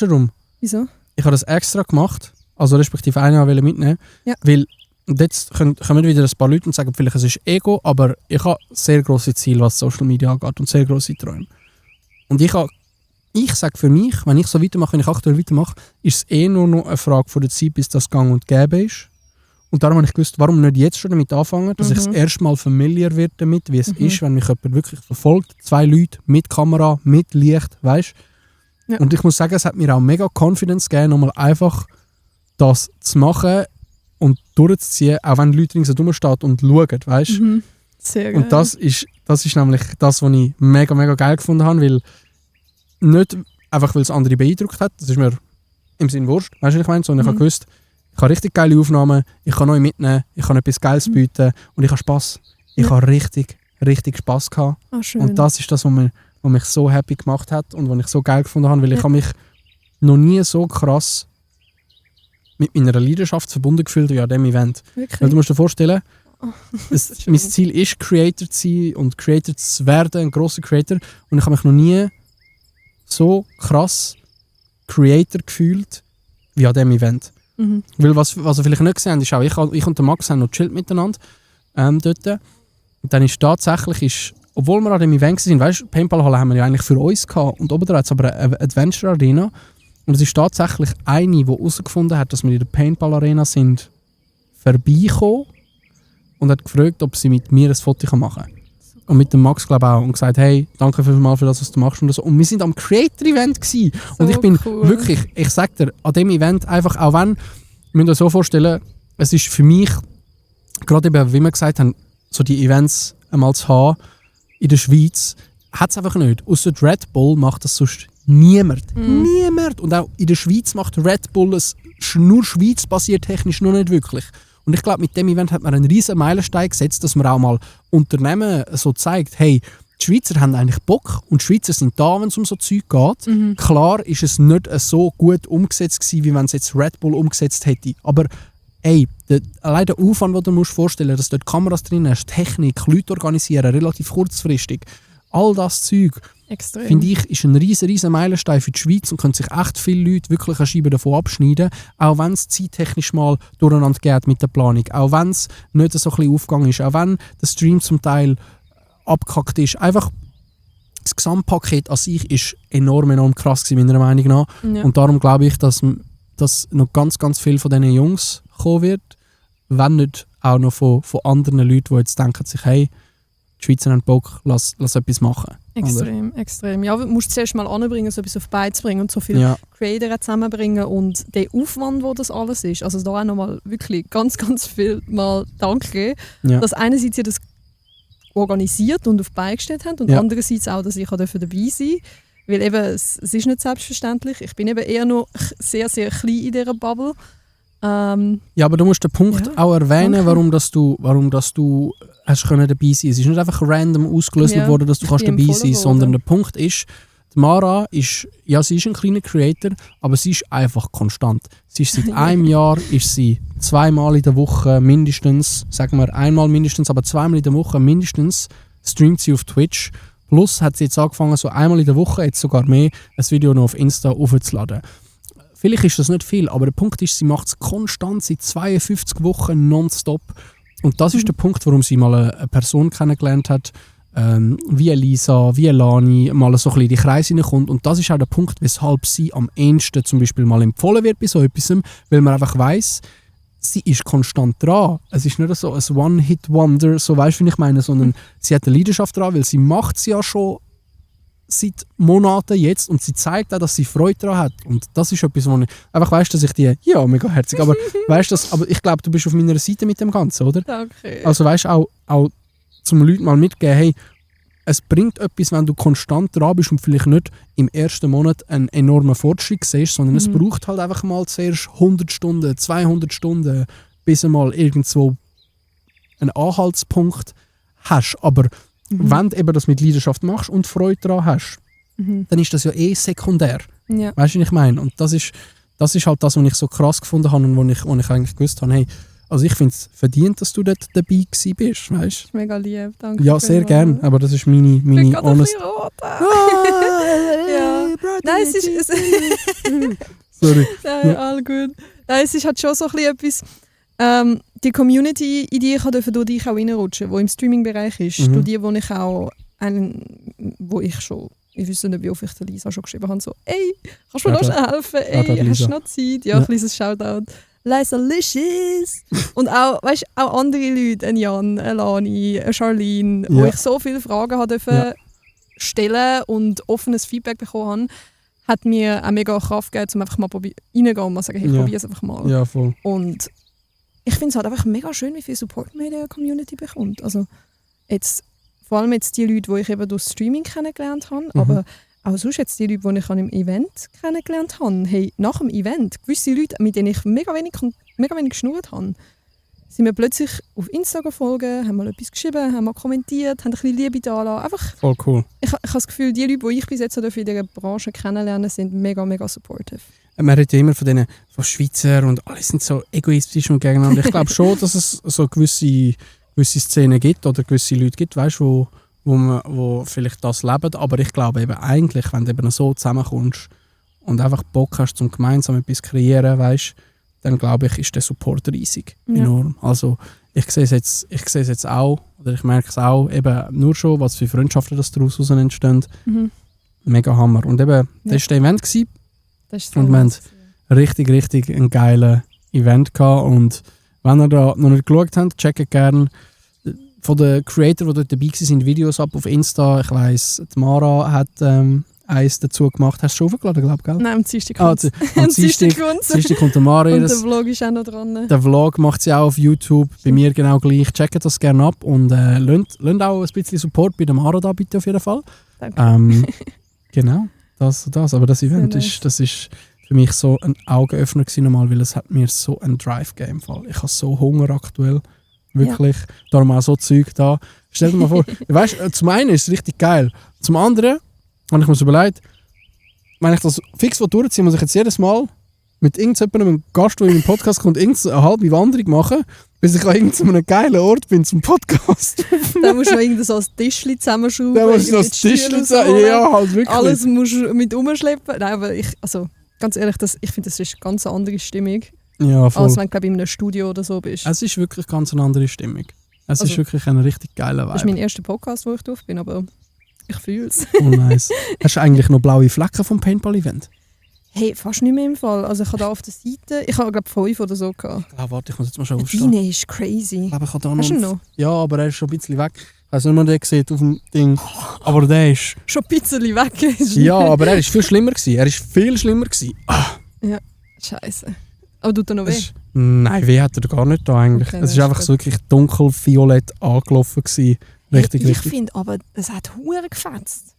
warum? Wieso? Ich habe das extra gemacht, also respektive einen wollte mitnehmen, weil jetzt kommen wieder ein paar Leute und sagen, vielleicht es ist Ego, aber ich habe sehr grosse Ziele, was Social Media angeht und sehr grosse Träume. Und ich sage für mich, wenn ich so weitermache, wenn ich aktuell weitermache, ist es nur noch eine Frage von der Zeit, bis das gang und gäbe ist. Und darum habe ich gewusst, warum nicht jetzt schon damit anfangen, dass ich das erste Mal familiar werde damit, wie es ist, wenn mich jemand wirklich verfolgt. 2 Leute mit Kamera, mit Licht, weißt du? Ja. Und ich muss sagen, es hat mir auch mega Confidence gegeben, nochmal einfach das zu machen und durchzuziehen, auch wenn die Leute ringsherum stehen und schauen, weißt du? Sehr geil. Und das ist nämlich das, was ich mega, mega geil gefunden habe, weil nicht einfach, weil es andere beeindruckt hat, das ist mir im Sinn wurscht, weißt du, was ich meine? Sondern ich habe gewusst, ich habe richtig geile Aufnahmen, ich kann neu mitnehmen, ich kann etwas Geiles bieten und ich habe Spass. Ich habe richtig, richtig Spass gehabt. Und das ist das, was mich so happy gemacht hat und was ich so geil gefunden habe, weil ich habe mich noch nie so krass mit meiner Leidenschaft verbunden gefühlt wie an diesem Event. Wirklich? Weil du musst dir vorstellen, mein Ziel ist, Creator zu sein und Creator zu werden, ein grosser Creator. Und ich habe mich noch nie so krass Creator gefühlt wie an diesem Event. Weil was ihr vielleicht nicht gesehen habt, ist auch, ich und der Max haben noch chillt miteinander dort. Und dann ist tatsächlich, obwohl wir an dem Event waren, weißt du, Paintball-Halle haben wir ja eigentlich für uns gehabt und oben dran hat es aber eine Adventure-Arena. Und es ist tatsächlich eine, die herausgefunden hat, dass wir in der Paintball-Arena sind, vorbeigekommen und hat gefragt, ob sie mit mir ein Foto machen kann. Und mit dem Max, glaube ich, auch. Und gesagt, hey, danke vielmals für das, was du machst. Und, so. Und wir sind am Creator-Event gewesen. So und ich bin wirklich, ich sage dir, an dem Event einfach, auch wenn, ihr müsst euch so vorstellen, es ist für mich, gerade eben, wie wir gesagt haben, so die Events einmal zu haben, in der Schweiz, hat es einfach nicht. Ausser Red Bull macht das sonst niemand. Niemand. Und auch in der Schweiz macht Red Bull es nur Schweiz-basiert technisch noch nicht wirklich. Und ich glaube, mit dem Event hat man einen riesen Meilenstein gesetzt, dass man auch mal Unternehmen so zeigt, hey, die Schweizer haben eigentlich Bock und die Schweizer sind da, wenn es um so Zeug geht. Klar ist es nicht so gut umgesetzt gewesen, wie wenn es jetzt Red Bull umgesetzt hätte. Aber allein der Aufwand, den du musst vorstellen musst, dass du dort Kameras drin hast, Technik, Leute organisieren, relativ kurzfristig, all das Zeug, Extrem. finde ich, ist ein riesen Meilenstein für die Schweiz und können sich echt viele Leute wirklich eine Scheibe davon abschneiden, auch wenn es zeittechnisch mal durcheinander geht mit der Planung, auch wenn es nicht so ein bisschen aufgegangen ist, auch wenn der Stream zum Teil abgekackt ist. Einfach das Gesamtpaket an sich ist enorm krass gewesen, meiner Meinung nach. Ja. Und darum glaube ich, dass noch ganz viel von diesen Jungs kommen wird, wenn nicht auch noch von anderen Leuten, die jetzt denken sich, hey, die Schweizer haben Bock, lass etwas machen. Extrem. Ja, du musst zuerst mal anbringen, so etwas auf die Beine zu bringen und so viele Creator zusammenbringen und den Aufwand, wo das alles ist. Also da auch nochmal wirklich ganz viel mal Danke, dass einerseits ihr das organisiert und auf die Beine gestellt haben und andererseits auch, dass ich dabei sein durfte. Weil eben, es ist nicht selbstverständlich. Ich bin eben eher noch sehr klein in dieser Bubble. Ja, aber du musst den Punkt auch erwähnen, warum du hast können dabei sein. Es ist nicht einfach random ausgelöst worden, dass du kannst dabei sein, sondern der Punkt ist, die Mara ist, sie ist ein kleiner Creator, aber sie ist einfach konstant. Sie ist seit einem Jahr ist sie zweimal in der Woche mindestens, sagen wir einmal mindestens, aber zweimal in der Woche mindestens streamt sie auf Twitch. Plus hat sie jetzt angefangen, so einmal in der Woche, jetzt sogar mehr, ein Video noch auf Insta hochzuladen. Vielleicht ist das nicht viel, aber der Punkt ist, sie macht es konstant seit 52 Wochen nonstop. Und das ist der Punkt, warum sie mal eine Person kennengelernt hat, wie Elisa, wie Lani, mal so ein bisschen in die Kreise hineinkommt. Und das ist auch der Punkt, weshalb sie am ehesten zum Beispiel mal empfohlen wird bei so etwas, weil man einfach weiss, sie ist konstant dran. Es ist nicht so ein One-Hit-Wonder, so weißt du, wie ich meine, sondern sie hat eine Leidenschaft dran, weil sie macht es ja schon seit Monaten jetzt und sie zeigt auch, dass sie Freude daran hat. Und das ist etwas, wo ich einfach weiss, dass ich mega herzig, aber weißt du, aber ich glaube, du bist auf meiner Seite mit dem Ganzen, oder? Danke. Also weißt du, auch zum Leuten mal mitgeben, hey, es bringt etwas, wenn du konstant dran bist und vielleicht nicht im ersten Monat einen enormen Fortschritt siehst, sondern es braucht halt einfach mal zuerst 100 Stunden, 200 Stunden, bis du mal irgendwo einen Anhaltspunkt hast. Aber wenn du eben das mit Leidenschaft machst und Freude daran hast, dann ist das ja sekundär. Ja. Weißt du, was ich meine? Und das ist halt das, was ich so krass gefunden habe und wo ich eigentlich gewusst habe, hey, also ich finde es verdient, dass du dort dabei gewesen bist, weißt du? Das ist mega lieb, danke. Ja, sehr gern, aber das ist meine honest... Nein, es ist... Sorry. Nein, all gut. Nein, es ist halt schon so ein bisschen etwas... die Community, in die ich durch dich auch reinrutschen, die im Streaming-Bereich ist, durch die, wo ich auch wo ich schon, ich weiß nicht, wie oft ich der Lisa schon geschrieben habe, so, ey, kannst du mir noch schnell helfen? Ey, hast du noch Zeit? Ja, ein kleines Shoutout. Lisalicious! Und auch, weißt, auch andere Leute, ein Jan, eine Lani, eine Charlene, wo ich so viele Fragen durfte stellen und offenes Feedback bekommen habe, hat mir auch mega Kraft gegeben, um einfach mal reingehen und mal sagen, hey, probier es einfach mal. Ja, voll. Und ich finde es halt einfach mega schön, wie viel Support man in der Community bekommt. Also jetzt, vor allem jetzt die Leute, die ich eben durch Streaming kennengelernt habe, aber auch sonst jetzt die Leute, die ich im Event kennengelernt habe. Hey, nach dem Event, gewisse Leute, mit denen ich mega wenig geschnurrt habe, sind mir plötzlich auf Instagram folgen, haben mal etwas geschrieben, haben mal kommentiert, haben ein bisschen Liebe da lassen. Einfach, voll cool. Ich habe das Gefühl, die Leute, die ich bis jetzt in dieser Branche kennenlernen, sind mega supportive. Man redet ja immer von Schweizer und alle sind so egoistisch und gegeneinander. Ich glaube schon, dass es so gewisse Szenen gibt oder gewisse Leute gibt, weißt, wo vielleicht das leben. Aber ich glaube eben eigentlich, wenn du eben so zusammenkommst und einfach Bock hast, zum gemeinsam etwas zu kreieren, weißt, dann glaube ich, ist der Support riesig, enorm. Also ich sehe es jetzt auch, oder ich merke es auch, eben nur schon, was für Freundschaften das daraus entstehen. Mega Hammer. Und eben, das war der Event gewesen. Und wir haben richtig einen geilen Event gehabt. Und wenn ihr da noch nicht geschaut habt, checkt gerne von den Creators, die dort dabei waren, Videos ab auf Insta. Ich weiss, die Mara hat eins dazu gemacht. Hast du schon aufgeladen, glaube ich? Nein, am Dienstag kommt es. Am Dienstag kommt der Mara. Und der Vlog ist auch noch dran. Der Vlog macht sie auch auf YouTube. Bei mir genau gleich. Checkt das gerne ab und lasst auch ein bisschen Support bei der Mara da bitte auf jeden Fall. Danke. Genau. Das. Aber das Event das ist für mich so ein Augenöffner gewesen nochmal, weil es hat mir so einen Drive gegeben. Ich habe so Hunger aktuell. Wirklich. Ja. Darum auch so Zeug da. Stell dir mal vor, weißt, zum einen ist es richtig geil. Zum anderen habe ich mir so überlegt, wenn ich das fix durchziehe, muss ich jetzt jedes Mal mit irgendjemandem, einem Gast, der in den Podcast kommt, irgendeine halbe Wanderung machen, bis ich an irgendeinem geilen Ort bin zum Podcast. Dann musst du noch irgendein so ein Tischchen zusammenschrauben. Dann musst du noch das Tischchen ja, halt wirklich. Alles musst du mit rumschleppen. Nein, aber ganz ehrlich, ich finde, das ist eine ganz andere Stimmung. Ja, voll. Als wenn du, in einem Studio oder so bist. Es ist wirklich ganz eine andere Stimmung. Es ist wirklich ein richtig geiler Vibe. Das ist mein erster Podcast, wo ich drauf bin, aber ich fühle es. Oh nice. Hast du eigentlich noch blaue Flecken vom Paintball-Event? Hey, fast nicht mehr im Fall. Also ich habe da auf der Seite, ich habe glaube 5 oder so gehabt. Ah, warte, ich muss jetzt mal schon aufstehen. Deine ist crazy. Aber ich habe da Hast du ihn noch? Ja, aber er ist schon ein bisschen weg. Ich weiß nicht, ob man den sieht auf dem Ding. Aber der ist... Schon ein bisschen weg. Ja, aber er ist viel schlimmer gewesen. Er ist viel schlimmer gewesen. Ja, scheiße. Aber tut er noch weh? Nein, weh hat er gar nicht da eigentlich. Okay, es ist einfach so wirklich dunkel-violett angelaufen gewesen. Richtig, ich richtig. Ich finde aber, es hat hure gefetzt.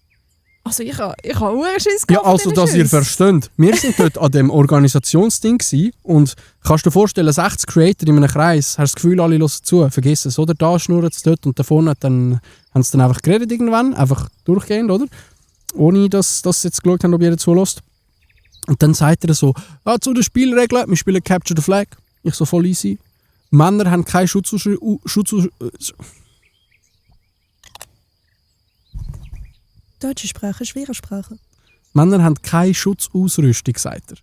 Also ich habe hure Schiss gehabt. Ja, also, dass ihr versteht. Wir sind dort an dem Organisationsding gewesen und kannst dir vorstellen, 60 Creator in einem Kreis, hast das Gefühl, alle hören zu, vergiss es, oder? Da schnurrt es dort und da vorne haben sie dann einfach geredet irgendwann, einfach durchgehend, oder? Ohne, dass sie jetzt geschaut haben, ob jeder zulässt. Und dann sagt er so, zu den Spielregeln, wir spielen Capture the Flag. Ich so voll easy. Männer haben keinen Deutsche Sprache, schwere Sprache. Männer haben keine Schutzausrüstung, sagt er.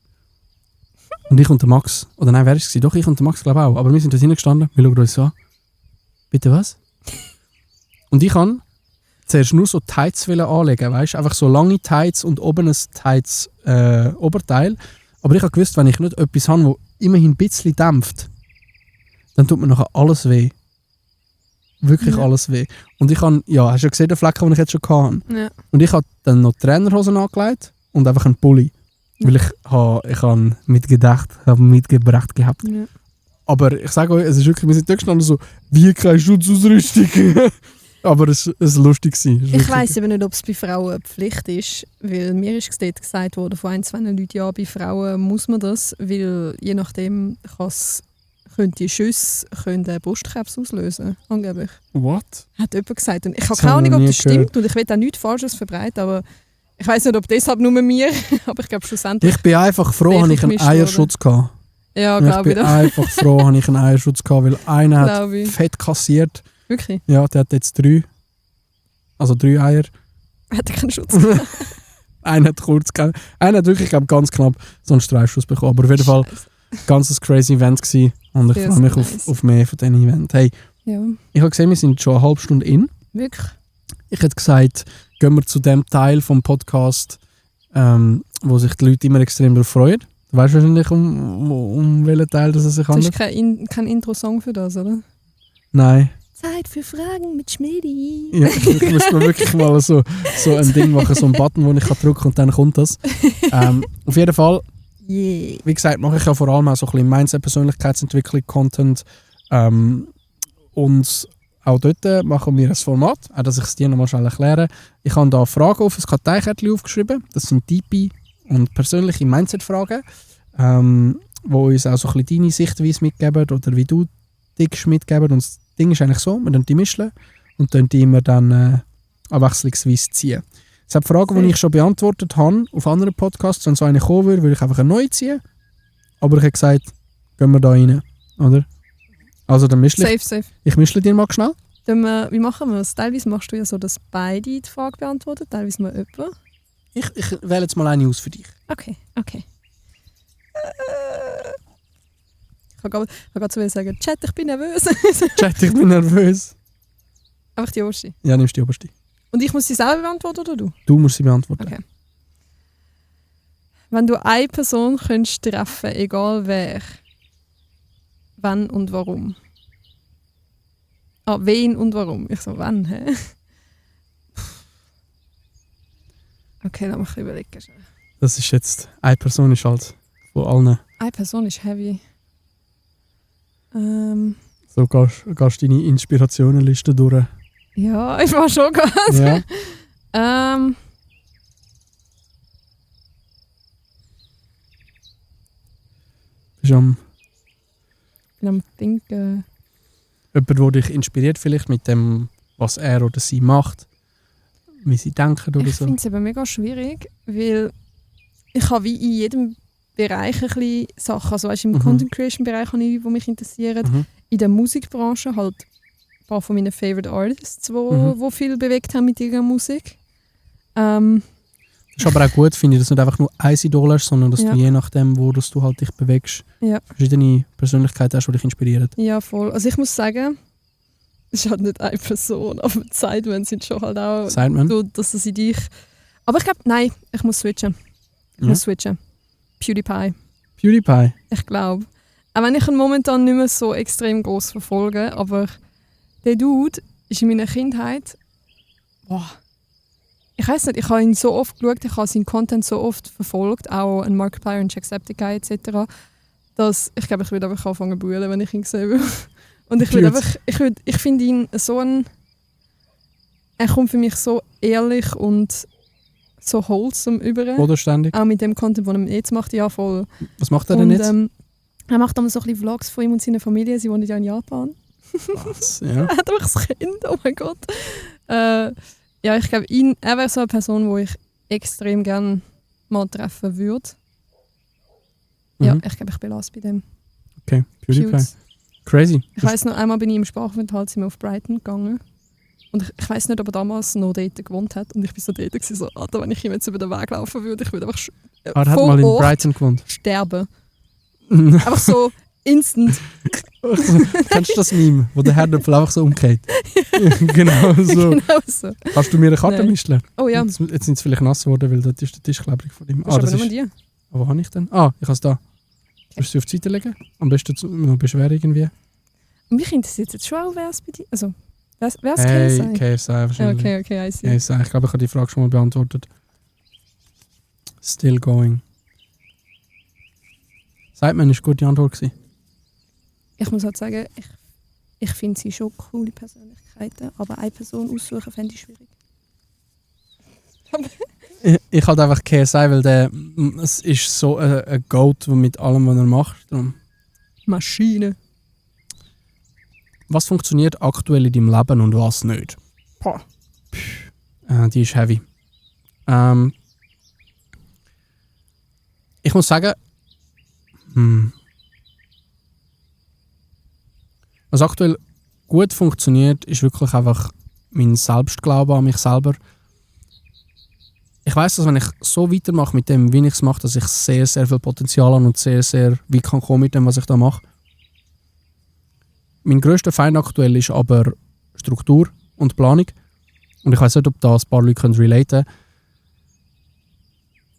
Und ich und der Max, oder nein, wer war es? Doch, ich und der Max, glaube ich auch. Aber wir sind da hingestanden, wir schauen uns so an. Bitte was? Und ich kann zuerst nur so Tights anlegen, weißt du? Einfach so lange Tights und oben ein Tights Oberteil. Aber ich habe gewusst, wenn ich nicht etwas habe, das immerhin ein bisschen dämpft, dann tut mir nachher alles weh. Wirklich alles weh. Und ich habe, ja, hast du ja gesehen, den Flecken, den ich jetzt schon hatte? Ja. Und ich habe dann noch Trainerhosen angelegt und einfach einen Pulli. Ja. Weil ich habe mitgebracht gehabt. Ja. Aber ich sage euch, es ist wirklich, wir sind dort gestanden so, wie keine Schutzausrüstung. Aber es war lustig. Ich weiss eben nicht, ob es bei Frauen eine Pflicht ist, weil mir ist gesagt worden von 1, 2 Leuten, ja, bei Frauen muss man das, weil je nachdem können die Schüsse Brustkrebs auslösen, angeblich. What? Hat jemand gesagt. Und ich habe keine Ahnung, ob das stimmt und ich will auch nichts Falsches verbreiten, aber ich weiss nicht, ob deshalb nur mir, aber ich glaube schlussendlich... Ich bin einfach froh, dass ich einen Eierschutz hatte. Ja, glaube ich. Ich bin einfach froh, dass ich einen Eierschutz hatte, weil einer hat fett kassiert. Wirklich? Ja, der hat jetzt 3. Also 3 Eier. Hat er keinen Schutz? Einer hat wirklich, glaube ganz knapp so einen Streifschuss bekommen. Aber auf jeden Fall ein ganzes crazy Event gewesen. Und ich freue mich auf mehr von diesen Events. Hey, ja. Ich habe gesehen, wir sind schon eine halbe Stunde in. Wirklich? Ich hätte gesagt, gehen wir zu dem Teil vom Podcast, wo sich die Leute immer extrem darauf freuen. Du weißt wahrscheinlich, um welchen Teil das es sich handelt. Das ist kein Intro-Song für das, oder? Nein. Zeit für Fragen mit Schmidi. Ja, ich muss mir wirklich mal so ein Ding machen, so einen Button, wo ich drücken kann und dann kommt das. Auf jeden Fall, wie gesagt, mache ich ja vor allem auch so ein bisschen Mindset, Persönlichkeitsentwicklung, Content. Und auch dort machen wir ein Format, auch dass ich es dir nochmal schnell erkläre. Ich habe da Fragen auf ein Karteikärtchen aufgeschrieben. Das sind tiefe und persönliche Mindset-Fragen, wo uns auch so ein bisschen deine Sichtweise mitgeben oder wie du dich mitgeben. Und das Ding ist eigentlich so, wir dann die mischen und dann die immer dann abwechslungsweise ziehen. Es sind Fragen, die ich schon beantwortet habe auf anderen Podcasts. Wenn so eine kommen würde ich einfach eine neue ziehen. Aber ich habe gesagt, gehen wir da rein, oder? Also dann mischle ich. Safe. Ich mischle dir mal schnell. Wie machen wir es? Teilweise machst du ja so, dass beide die Frage beantworten, teilweise mal jemand. Ich wähle jetzt mal eine aus für dich. Okay. Ich kann gerade zu mir sagen, Chat, ich bin nervös. Chat, ich bin nervös. Einfach die oberste? Ja, nimmst die oberste. Und ich muss sie selber beantworten oder du? Du musst sie beantworten. Okay. Wenn du eine Person könntest treffen, egal wer, wann und warum? Wen und warum? Ich so, wann, hä? Okay, lass mich überlegen. Das ist jetzt, eine Person ist halt von allen. Eine Person ist heavy. So gehst deine Inspirationenliste durch. Ja, ich war schon gerade. Ja. Ich bin am Denken. Jemand, der dich inspiriert vielleicht mit dem, was er oder sie macht, wie sie denken oder so. Ich finde es eben mega schwierig, weil ich habe wie in jedem Bereichen ein bisschen Sachen. Also weißt, im Content Creation Bereich habe ich, die mich interessieren. In der Musikbranche halt ein paar von meinen Favorite Artists, die viel bewegt haben mit ihrer Musik. Das ist aber auch gut, finde ich, dass du nicht einfach nur ein Idol hast, sondern dass du je nachdem, wo du halt dich bewegst, verschiedene Persönlichkeiten hast, die dich inspirieren. Ja, voll. Also ich muss sagen, es ist halt nicht eine Person, aber Sidemen sind schon halt auch so, dass sie dich... Aber ich glaube, nein, ich muss switchen. PewDiePie. PewDiePie? Ich glaube. Auch wenn ich ihn momentan nicht mehr so extrem groß verfolge, aber der Dude ist in meiner Kindheit... Boah. Ich weiß nicht, ich habe ihn so oft geschaut, ich habe seinen Content so oft verfolgt, auch an Markiplier und Jacksepticeye etc., dass ich glaube, ich würde einfach anfangen zu brüllen, wenn ich ihn sehe würde. Und ich finde ihn so er kommt für mich so ehrlich und so wholesome über. Bodenständig. Auch mit dem Content, den er jetzt macht, ja voll. Was macht er denn jetzt? Er macht dann so ein bisschen Vlogs von ihm und seiner Familie, sie wohnen ja in Japan. Was? Ja. Er hat einfach das Kind, oh mein Gott. Ja, ich glaube, er wäre so eine Person, die ich extrem gerne mal treffen würde. Ja, ich glaube, ich belasse bei dem. Okay, PewDiePie. Crazy. Ich weiss noch, einmal bin ich im Sprachaufenthalt auf Brighton gegangen. Und ich weiss nicht, ob er damals noch dort gewohnt hat. Und ich war so dort, so, Alter, wenn ich ihm jetzt über den Weg laufen würde, ich würde einfach er hat mal in Brighton gewohnt. Sterben. Einfach so instant. Kennst du das Meme, wo der Herdöpfel einfach so umgeht? Genau so. Genau so. Hast du mir eine Karte mischen? Oh ja. Jetzt sind es vielleicht nass geworden, weil das ist der Tisch, glaube ich, von ihm. Das ist aber nur Wo habe ich denn? Ah, ich habe es da. Okay. Willst du sie auf die Seite legen? Am besten noch beschwer irgendwie. Und mich interessiert jetzt schon auch, wer es bei dir... Also, wer ist KSI? KSI wahrscheinlich. Okay, I see. KSI, ich glaube, ich habe die Frage schon mal beantwortet. Still going. Sidemen war eine gute Antwort gewesen. Ich muss halt sagen, ich finde sie schon coole Persönlichkeiten, aber eine Person aussuchen fände ich schwierig. Ich halt einfach KSI, weil es ist so ein Goat mit allem, was er macht. Darum. Maschine. Was funktioniert aktuell in deinem Leben und was nicht? Die ist heavy. Ich muss sagen, was aktuell gut funktioniert, ist wirklich einfach mein Selbstglaube an mich selber. Ich weiss, dass wenn ich so weitermache mit dem, wie ich es mache, dass ich sehr, sehr viel Potenzial habe und sehr, sehr weit kann kommen mit dem, was ich da mache. Mein grösster Feind aktuell ist aber Struktur und Planung. Und ich weiss nicht, ob das ein paar Leute relaten können.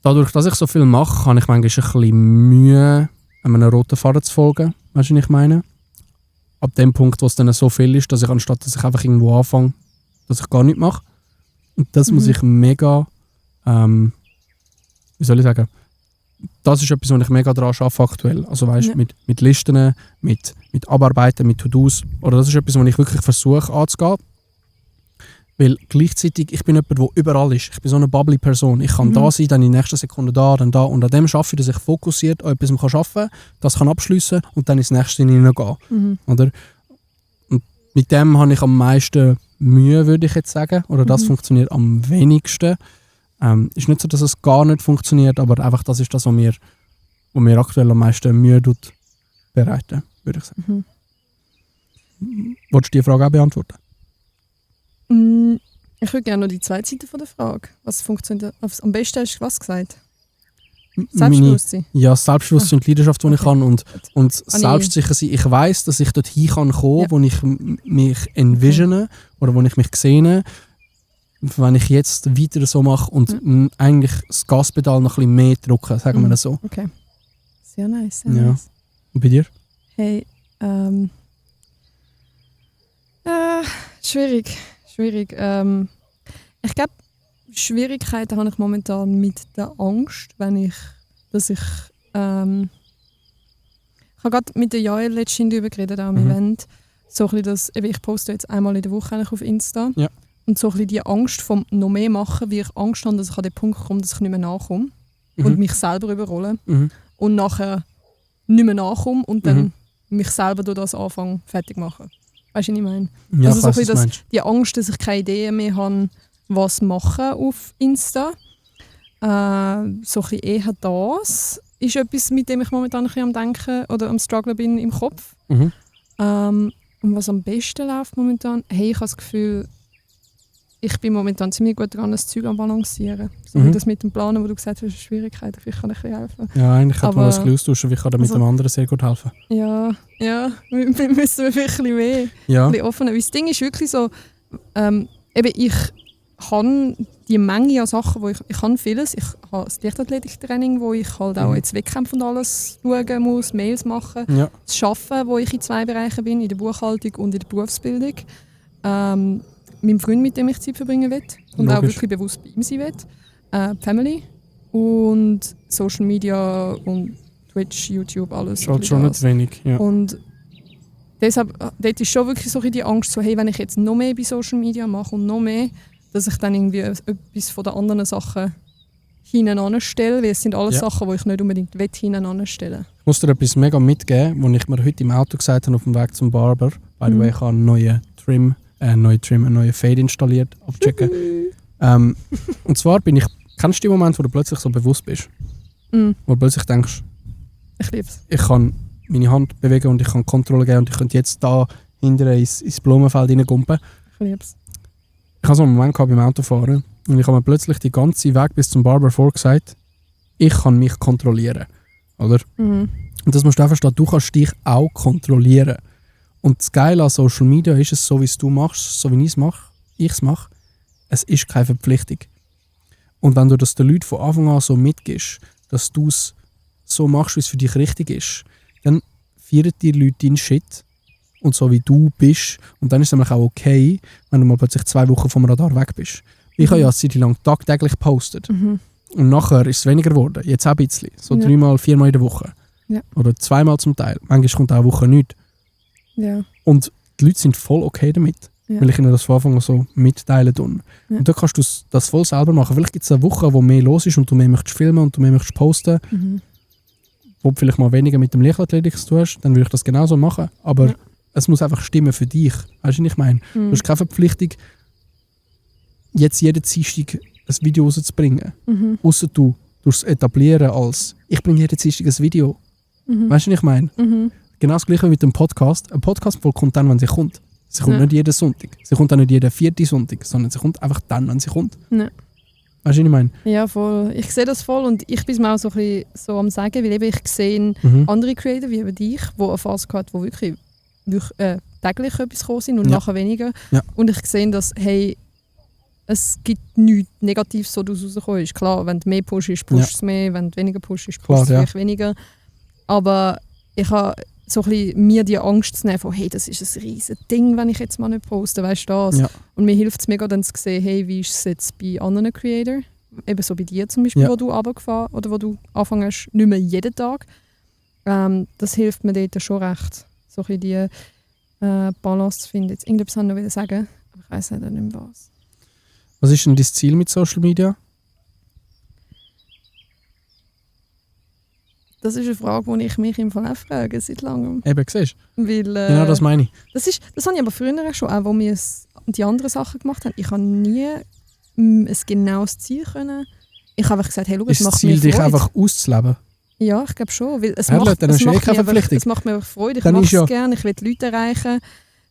Dadurch, dass ich so viel mache, habe ich manchmal ein bisschen Mühe, einem roten Faden zu folgen. Weißt du, was ich meine? Ab dem Punkt, wo es dann so viel ist, dass ich anstatt dass ich einfach irgendwo anfange, dass ich gar nichts mache. Und das muss ich mega... wie soll ich sagen? Das ist etwas, was ich mega daran arbeite aktuell. Also weißt, mit Listen, mit Abarbeiten, mit To-Dos. Oder das ist etwas, was ich wirklich versuche anzugehen. Weil gleichzeitig, ich bin jemand, der überall ist. Ich bin so eine bubbly Person. Ich kann da sein, dann in der nächsten Sekunde da, dann da. Und an dem arbeite ich, dass ich fokussiert an etwas arbeiten kann, das kann abschliessen und dann ins nächste hineingehen. Oder? Und mit dem habe ich am meisten Mühe, würde ich jetzt sagen. Oder das funktioniert am wenigsten. Ist nicht so, dass es gar nicht funktioniert, aber einfach das ist das, was mir aktuell am meisten Mühe bereiten, würde ich sagen. Wolltest du die Frage auch beantworten? Ich würde gerne noch die zweite Seite von der Frage. Was funktioniert am besten? Hast du was gesagt? Selbstbewusstsein? Ja, Selbstbewusstsein und Leidenschaft, die ich kann und selbstsicher sein. Ich weiss, dass ich dorthin kommen kann, wo ich mich envisione oder wo ich mich sehe. Wenn ich jetzt weiter so mache und eigentlich das Gaspedal noch ein bisschen mehr drücke, sagen wir das so. Okay. Sehr nice, sehr nice. Und bei dir? Hey, schwierig. Ich glaube, Schwierigkeiten habe ich momentan mit der Angst, ich habe gerade mit der Jael letztens darüber geredet, auch am Event. So ein bisschen ich poste jetzt einmal in der Woche auf Insta. Ja. Und so ein bisschen die Angst vom noch mehr machen, wie ich Angst habe, dass ich an den Punkt komme, dass ich nicht mehr nachkomme und mich selber überrolle. Und nachher nicht mehr nachkomme und dann mich selber durch das anfange fertig machen. Weißt du, was ich meine? Ja, also so ein bisschen die Angst, dass ich keine Idee mehr habe, was machen auf Insta. So ein bisschen eher das. ist etwas, mit dem ich momentan ein bisschen am Denken oder am Strugglen bin im Kopf. Mhm. Und was am besten läuft momentan, hey, ich habe das Gefühl, ich bin momentan ziemlich gut dran, das Zeug am Balancieren. So wie das mit dem Planen, wo du gesagt hast, ist Schwierigkeiten, vielleicht kann ich ein bisschen helfen. Ja, eigentlich könnte man Aber- das ein bisschen austauschen, wie ich kann da mit dem anderen sehr gut helfen. Ja, wir müssen vielleicht ein bisschen mehr, Ja. ein bisschen offener. Weil das Ding ist wirklich so, eben ich kann die Menge an Sachen, wo ich kann vieles. Ich habe das Leichtathletiktraining, wo ich halt auch jetzt Wettkämpfe und alles schauen muss, Mails machen. Ja. Das Arbeiten, wo ich in 2 Bereichen bin, in der Buchhaltung und in der Berufsbildung. Mein Freund, mit dem ich Zeit verbringen will und auch Logisch. wirklich bewusst bei ihm sein will. Die Family und Social Media und Twitch, YouTube, alles. Ist halt schon das. nicht wenig. Ja. Und deshalb, dort ist schon wirklich so die Angst, so, hey, wenn ich jetzt noch mehr bei Social Media mache und noch mehr, dass ich dann irgendwie etwas von den anderen Sachen hinten anstelle, weil es sind alles Sachen, die ich nicht unbedingt hinten anstellen. Ich muss dir etwas mega mitgeben, was ich mir heute im Auto gesagt habe auf dem Weg zum Barber. By the way, ich habe einen neuen einen neuen Fade installiert. Abchecken. Und zwar kennst du den Moment, wo du plötzlich so bewusst bist? Wo du plötzlich denkst, Ich liebe es. ich kann meine Hand bewegen und ich kann Kontrolle geben und ich könnte jetzt da hinten ins Blumenfeld reingumpen. Ich liebe es. Ich hatte so einen Moment beim Autofahren und ich habe mir plötzlich den ganzen Weg bis zum Barber vorgesagt, ich kann mich kontrollieren. Oder? Und das musst du auch verstehen, du kannst dich auch kontrollieren. Und das Geile an Social Media ist es, so wie es du machst, so wie ich es mache, es ist keine Verpflichtung. Und wenn du das den Leuten von Anfang an so mitgibst, dass du es so machst, wie es für dich richtig ist, dann feiern die Leute deinen Shit und so wie du bist. Und dann ist es nämlich auch okay, wenn du mal plötzlich 2 Wochen vom Radar weg bist. Ich habe ja eine Zeit lang tagtäglich gepostet. Und nachher ist es weniger geworden. Jetzt auch ein bisschen. So 3-mal, 4-mal in der Woche. Ja. Oder 2-mal zum Teil. Manchmal kommt auch eine Woche nichts. Ja. Und die Leute sind voll okay damit. Ja. Weil ich ihnen das von Anfang an so mitteilen tue. Ja. Und dann kannst du das voll selber machen. Vielleicht gibt es eine Woche, wo mehr los ist und du mehr möchtest filmen und du mehr möchtest posten. Wo du vielleicht mal weniger mit dem Leichtathletik zu tun hast, dann würde ich das genauso machen. Aber es muss einfach stimmen für dich. Weißt du, was ich meine? Du hast keine Verpflichtung, jetzt jeden Dienstag ein Video rauszubringen. Ausser du es etablieren als ich bringe jeden Dienstag ein Video. Weißt du, was ich meine? Genau das gleiche wie mit dem Podcast. Ein Podcast kommt dann, wenn sie kommt. Sie kommt nicht jeden Sonntag. Sie kommt auch nicht jeden 4. Sonntag, sondern sie kommt einfach dann, wenn sie kommt. Ja. Weißt du, was ich meine? Ja, voll. Ich sehe das voll und ich bin mir auch so ein bisschen so am Sagen, weil eben ich sehe andere Creator wie eben dich, die eine Phase hatten, wo wirklich täglich etwas gekommen sind und nachher weniger. Ja. Und ich sehe, dass, hey, es gibt nichts Negatives, so daraus rausgekommen ist. Klar, wenn du mehr pushst, pusht es mehr. Wenn du weniger pushst, pusht es vielleicht weniger. Aber ich habe so ein bisschen mir die Angst zu nehmen von, hey, das ist ein riesiges Ding, wenn ich jetzt mal nicht poste, weißt du das? Ja. Und mir hilft es mega dann zu sehen, hey, wie ist es jetzt bei anderen Creators? Eben so bei dir zum Beispiel, wo du runtergefahren oder wo du anfängst, nicht mehr jeden Tag. Das hilft mir dort schon recht, so ein bisschen die Balance zu finden. Jetzt irgendetwas wollte ich noch sagen, aber ich weiss nicht mehr was. Was ist denn dein Ziel mit Social Media? Das ist eine Frage, die ich mich im Fall auch frage, seit langem. Eben, siehst du? Weil, Genau das meine ich. Das habe ich aber früher schon, auch wo wir die anderen Sachen gemacht haben. Ich habe nie ein genaues Ziel können. Ich habe einfach gesagt, hey, schau, es Ist das macht mir Ziel, Freude. dich einfach auszuleben? Ja, ich glaube schon. Weil es Herrlich, dann hast du keine Verpflichtung. Es macht mir einfach Freude, ich Dann mache ist es ja- gerne, ich will die Leute erreichen.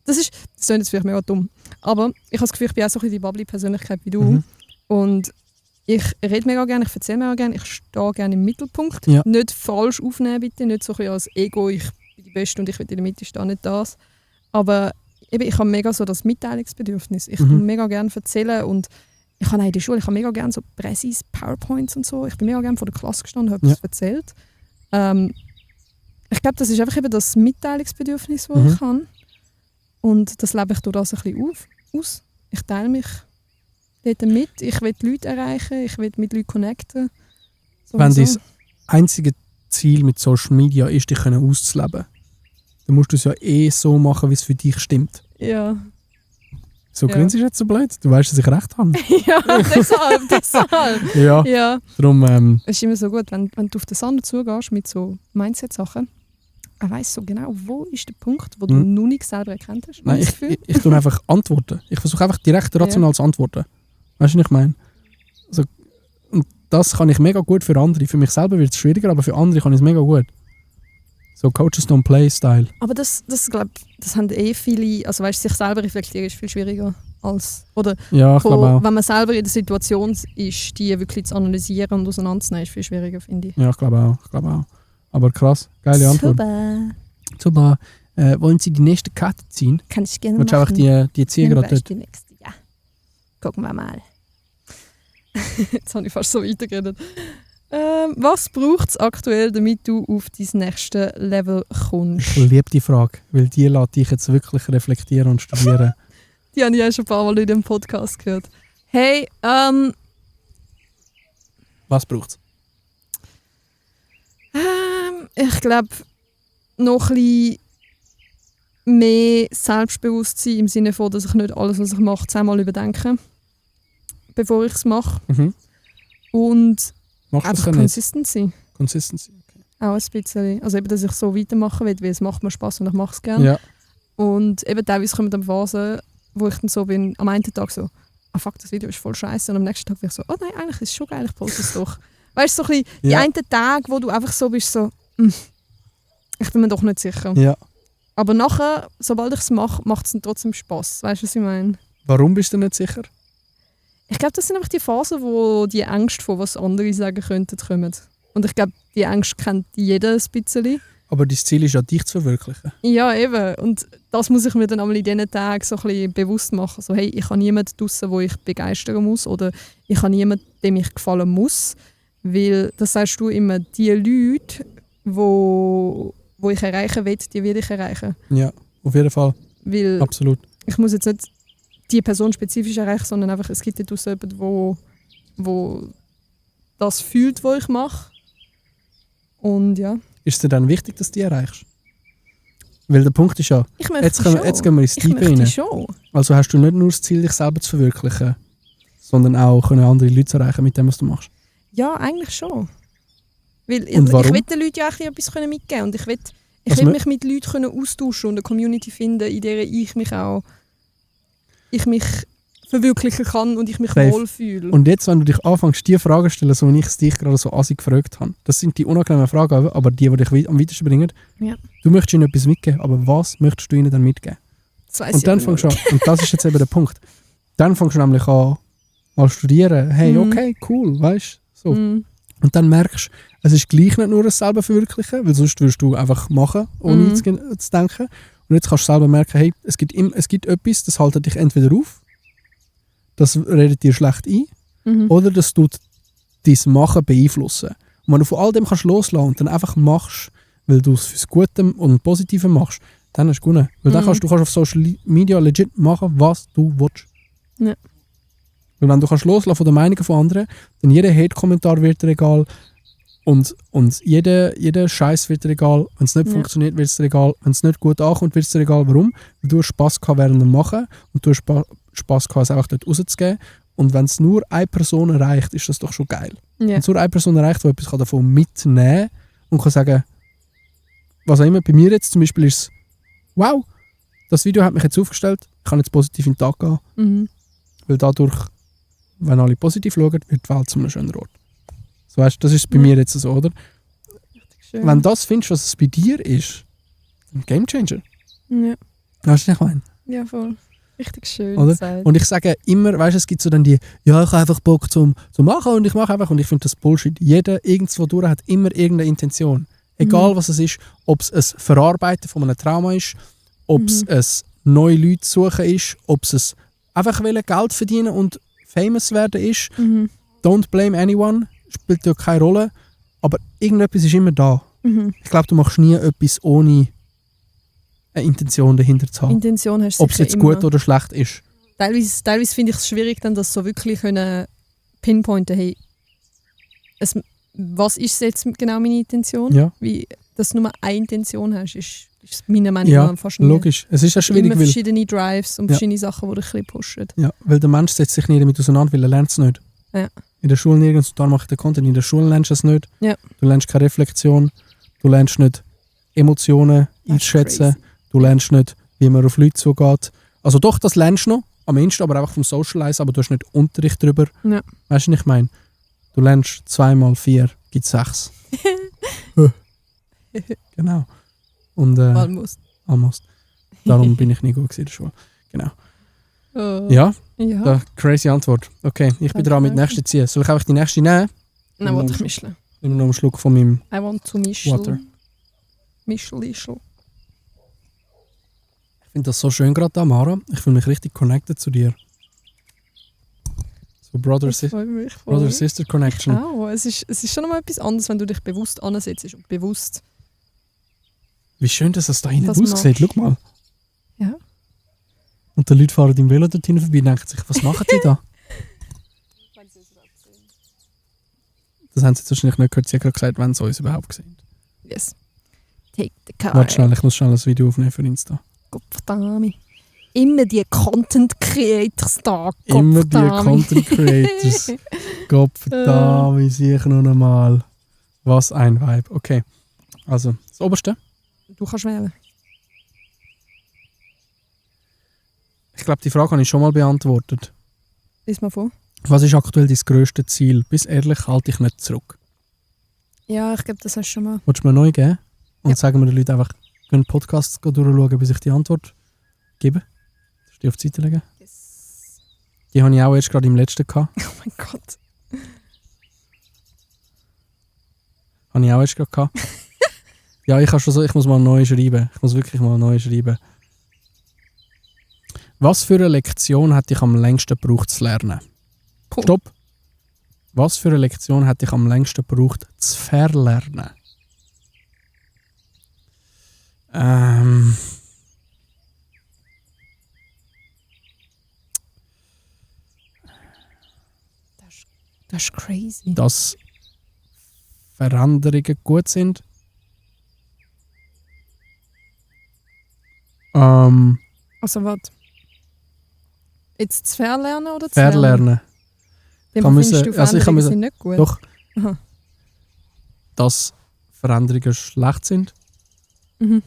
Das klingt jetzt vielleicht mega dumm. Aber ich habe das Gefühl, ich bin auch so ein bisschen die Bubbly-Persönlichkeit wie du. Und ich rede mega gerne, ich erzähle mega gerne, ich stehe gerne im Mittelpunkt. Ja. Nicht falsch aufnehmen, bitte. Nicht so ein bisschen als Ego, ich bin die Beste und ich will in der Mitte stehen, nicht das. Aber eben, ich habe mega so das Mitteilungsbedürfnis. Ich tue mega gerne erzählen und ich habe in der Schule, ich habe mega gerne so Präsis, PowerPoints und so. Ich bin mega gerne vor der Klasse gestanden und habe etwas erzählt. Ich glaube, das ist einfach eben das Mitteilungsbedürfnis, das ich habe. Und das lebe ich durch das ein bisschen aus. Ich teile mich dort mit. Ich will die Leute erreichen, ich will mit Leuten connecten. So Wenn und so. dein einziges Ziel mit Social Media ist, dich auszuleben, dann musst du es ja so machen, wie es für dich stimmt. Ja. So Ja. grinst du jetzt so blöd? Du weißt, dass ich recht habe. Ja, deshalb. Ja, Ja. darum, Es ist immer so gut, wenn du auf den Sander zugehst mit so Mindset-Sachen, er weiss so genau, wo ist der Punkt, wo du noch nicht selber erkannt hast. nein, ich tue einfach antworten. Ich versuche einfach direkt rational zu antworten. Weißt du, was ich meine? Also, und das kann ich mega gut für andere. Für mich selber wird es schwieriger, aber für andere kann ich es mega gut. So Coaches don't play Style. Aber das glaube das haben viele, also weißt, sich selber reflektieren ist viel schwieriger als, oder Ja, ich glaube auch. wenn man selber in der Situation ist, die wirklich zu analysieren und auseinanderzunehmen, ist viel schwieriger, finde ich. Ja, ich glaube auch. Aber krass, geile Antwort. Super. Wollen Sie die nächste Karte ziehen? Kann ich gerne Willst du einfach die ziehen gerade dort? Die nächste, ja. Gucken wir mal. Jetzt habe ich fast so weitergeredet. Was braucht es aktuell, damit du auf dein nächste Level kommst? Ich liebe die Frage, weil die lässt dich jetzt wirklich reflektieren und studieren. Die habe ich auch schon ein paar Mal in dem Podcast gehört. Hey, Was braucht es? ich glaube, noch ein bisschen mehr Selbstbewusstsein im Sinne von, dass ich nicht alles, was ich mache, zweimal überdenke, bevor ich es mache. Mhm. Und Machst du einfach das nicht? Consistency. Consistency, okay. Auch ein bisschen. Also eben, dass ich so weitermachen will, weil es macht mir Spass und ich mache es gerne. Ja. Und eben teilweise kommen dann Phasen, wo ich dann so bin, am einen Tag so, fuck, das Video ist voll scheiße, und am nächsten Tag bin ich so, oh nein, eigentlich ist es schon geil, ich poste es doch. Weißt du, so ein bisschen die einen Tage, wo du einfach so bist, so, ich bin mir doch nicht sicher. Ja. Aber nachher, sobald ich es mache, macht es dann trotzdem Spass. Weißt du, was ich meine? Warum bist du nicht sicher? Ich glaube, das sind einfach die Phasen, wo die Ängste von was andere sagen könnten, kommen. Und ich glaube, die Ängste kennt jeder ein bisschen. Aber dein Ziel ist ja, dich zu verwirklichen. Ja, eben. Und das muss ich mir dann einmal in diesen Tagen so ein bisschen bewusst machen. So, hey, ich habe niemanden draussen, den ich begeistern muss, oder ich habe niemanden, dem ich gefallen muss. Weil, das sagst du immer, die Leute, wo ich erreichen will, die will ich erreichen. Ja, auf jeden Fall. Weil Absolut. ich muss jetzt nicht die Person spezifisch erreichen, sondern einfach, es gibt ja draussen jemanden, wo das fühlt, was ich mache. Und ja. Ist es dir dann wichtig, dass du die erreichst? Weil der Punkt ist ja, Ich möchte jetzt gehen wir ins Tiefe rein. rein. Schon. Also hast du nicht nur das Ziel, dich selber zu verwirklichen, sondern auch können andere Leute zu erreichen mit dem, was du machst. Ja, eigentlich schon. Weil ich warum? will den Leuten ja auch etwas mitgeben können. Und ich will mich mit Leuten können austauschen und eine Community finden, in der ich mich verwirklichen kann und ich mich wohlfühle. Und jetzt, wenn du dich anfängst, die Fragen zu stellen, so wie ich es dich gerade so assig gefragt habe, das sind die unangenehmen Fragen, aber die dich am weitesten bringen. Ja. Du möchtest ihnen etwas mitgeben, aber was möchtest du ihnen dann mitgeben? Und dann fängst du an, und das ist jetzt eben der Punkt, dann fängst du nämlich an, mal studieren, hey, okay, cool, weißt du? So. Und dann merkst du, es ist gleich nicht nur das selber verwirklichen, weil sonst würdest du einfach machen, ohne zu denken. Und jetzt kannst du selber merken, hey, es gibt etwas, das haltet dich entweder auf, das redet dir schlecht ein, oder das tut dein Machen beeinflussen. Und wenn du von all dem kannst loslassen und dann einfach machst, weil du es fürs Gute und Positive machst, dann hast du gewonnen. Weil dann kannst du auf Social Media legit machen, was du willst. Ja. Weil wenn du kannst loslassen von den Meinungen von anderen, dann jeder Hate-Kommentar wird dir egal und jeder Scheiß wird dir egal. Wenn es nicht funktioniert, wird es dir egal. Wenn es nicht gut ankommt, wird es dir egal. Warum? Weil du hast Spass gehabt während dem Machen und du hast Spass gehabt, es einfach dort rauszugeben. Und wenn es nur eine Person erreicht, ist das doch schon geil. Ja. Wenn es nur eine Person erreicht, die etwas davon mitnehmen kann und kann sagen, was auch immer, bei mir jetzt zum Beispiel ist es, wow, das Video hat mich jetzt aufgestellt, ich kann jetzt positiv in den Tag gehen. Weil dadurch, wenn alle positiv schauen, wird die Welt zu einem schönen Ort. So, weißt, das ist bei mir jetzt so, oder? Schön. Wenn du das findest, was es bei dir ist, ein Gamechanger. Ja. Weißt du, was ich meine? Ja, voll. Richtig schön Oder? gesagt. Und ich sage immer, weißt du, es gibt so dann die, ja, ich habe einfach Bock zum machen und ich mache einfach, und ich finde das Bullshit. Jeder irgendwo durch hat immer irgendeine Intention. Egal was es ist, ob es ein Verarbeiten von einem Trauma ist, ob es ein neue Leute suchen ist, ob es einfach Geld verdienen und famous werden ist. Don't blame anyone, spielt ja keine Rolle. Aber irgendetwas ist immer da. Ich glaube, du machst nie etwas ohne eine Intention dahinter zu haben. Intention hast du ob es jetzt gut oder schlecht ist. Teilweise finde ich es schwierig, dann das so wirklich können pinpointen, hey, was ist jetzt genau meine Intention? Ja. Wie, dass du nur eine Intention hast, ist meiner Meinung nach fast nie. Logisch. Es ist ja schwierig, immer weil verschiedene Drives und verschiedene Sachen, die dich ein bisschen pushen. Ja, weil der Mensch setzt sich nie damit auseinander, weil er lernt es nicht. Ja. In der Schule nirgends, da mache ich den Content, in der Schule lernst du es nicht. Ja. Du lernst keine Reflexion, du lernst nicht Emotionen einzuschätzen, du lernst nicht, wie man auf Leute zugeht. Also doch, das lernst du noch, am ehesten, aber einfach vom Socialize, aber du hast nicht Unterricht darüber. Ja. Weißt du, was ich meine? Du lernst 2 mal 4 gibt 6. Genau. Und, almost. Darum bin ich nicht gut in der Schule. Genau. Ja, crazy Antwort. Okay, ich bin dran mit der nächsten ziehen. Soll ich einfach die nächste nehmen? Nein, wollte ich mischen. Ich nehme noch einen Schluck von meinem I want to mischel. Water. Mischel. Ich finde das so schön gerade da, Mara. Ich fühle mich richtig connected zu dir. So Brother-Sister Connection. Auch. Es ist schon noch mal etwas anderes, wenn du dich bewusst ansetzt und bewusst. Wie schön, dass es da hinten Das aussieht. Schau mal. Ja. Und die Leute fahren im Velo dort hinten vorbei und denken sich, was machen die da? Das haben sie jetzt wahrscheinlich nicht gehört. Sie haben gerade gesagt, wenn sie uns überhaupt sehen. Yes. Take the car. Warte schnell, ich muss schnell ein Video aufnehmen für Insta. Gottverdammt. Immer die Content Creators da. Immer die Content Creators. Gottverdammt, sehe ich noch einmal. Was ein Vibe. Okay, also das Oberste. Du kannst wählen. Ich glaube, die Frage habe ich schon mal beantwortet. Lies mal vor. Was ist aktuell dein grösstes Ziel? Bis ehrlich halte ich nicht zurück. Ja, ich glaube, das hast du schon mal. Willst du mir neu geben? Und sagen wir den Leuten einfach, einen Podcast durchschauen, bis ich die Antwort gebe? Soll ich die auf die Seite legen? Yes. Die habe ich auch erst gerade im letzten gehabt. Oh mein Gott. Habe ich auch erst gerade gehabt. Ja, ich muss mal neu schreiben. Ich muss wirklich mal neu schreiben. Was für eine Lektion hat dich am längsten gebraucht zu lernen? Puh. Stopp. Was für eine Lektion hat dich am längsten gebraucht zu verlernen? Das ist crazy. Dass Veränderungen gut sind. Also warte. Jetzt zu verlernen oder zu Verlernen. Findest du Veränderungen sind nicht gut? Doch. Aha. Dass Veränderungen schlecht sind. Mhm.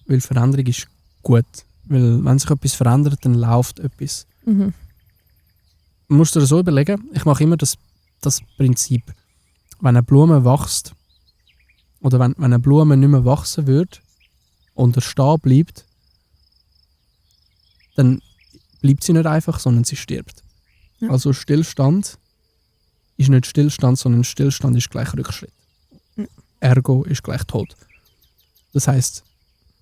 Weil Veränderung ist gut. Weil wenn sich etwas verändert, dann läuft etwas. Mhm. Du musst dir so überlegen, ich mache immer das Prinzip, wenn eine Blume wächst oder wenn eine Blume nicht mehr wachsen würde und stehen bleibt, dann bleibt sie nicht einfach, sondern sie stirbt. Ja. Also Stillstand ist nicht Stillstand, sondern Stillstand ist gleich Rückschritt. Ja. Ergo ist gleich Tod. Das heisst,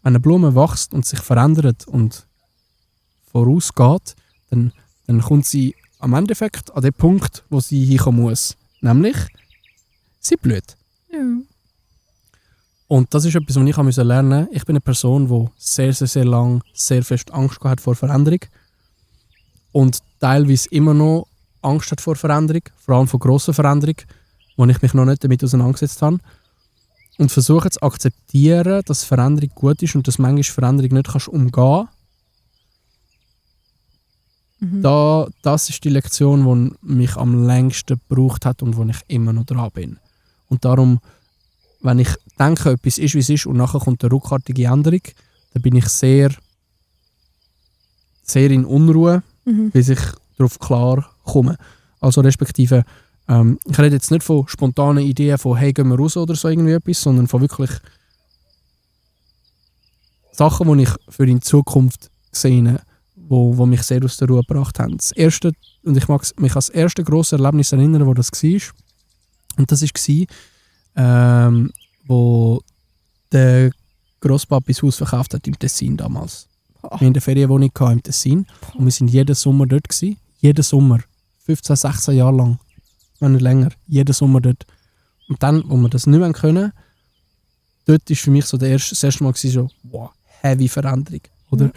wenn eine Blume wächst und sich verändert und vorausgeht, dann kommt sie am Endeffekt an den Punkt, wo sie hinkommen muss. Nämlich, sie blüht. Ja. Und das ist etwas, was ich lernen musste. Ich bin eine Person, die sehr, sehr, sehr lange sehr fest Angst hat vor Veränderung. Und teilweise immer noch Angst hat vor Veränderung, vor allem vor grosser Veränderung, wo ich mich noch nicht damit auseinandergesetzt habe. Und versuche zu akzeptieren, dass Veränderung gut ist und dass manchmal Veränderung nicht kannst umgehen. Mhm. Das ist die Lektion, die mich am längsten gebraucht hat und wo ich immer noch dran bin. Und darum, wenn ich denke, etwas ist, wie es ist und nachher kommt eine ruckartige Änderung, dann bin ich sehr, sehr in Unruhe, bis ich darauf klar komme. Also respektive, ich rede jetzt nicht von spontanen Ideen von «Hey, gehen wir raus» oder so irgendwie etwas, sondern von wirklich Sachen, die ich für in Zukunft sehe, wo mich sehr aus der Ruhe gebracht haben. Das erste, und ich mag mich an das erste grosse Erlebnis erinnern, wo das war. Und das war, wo der Grosspapi das Haus verkauft hat im Tessin damals. Wir hatten eine Ferienwohnung im Tessin und wir waren jeden Sommer dort. Jeden Sommer. 15, 16 Jahre lang. Wenn nicht länger. Jeden Sommer dort. Und dann, wo wir das nicht mehr können, dort war für mich so das erste Mal so, wow, heavy Veränderung. Oder? Ja.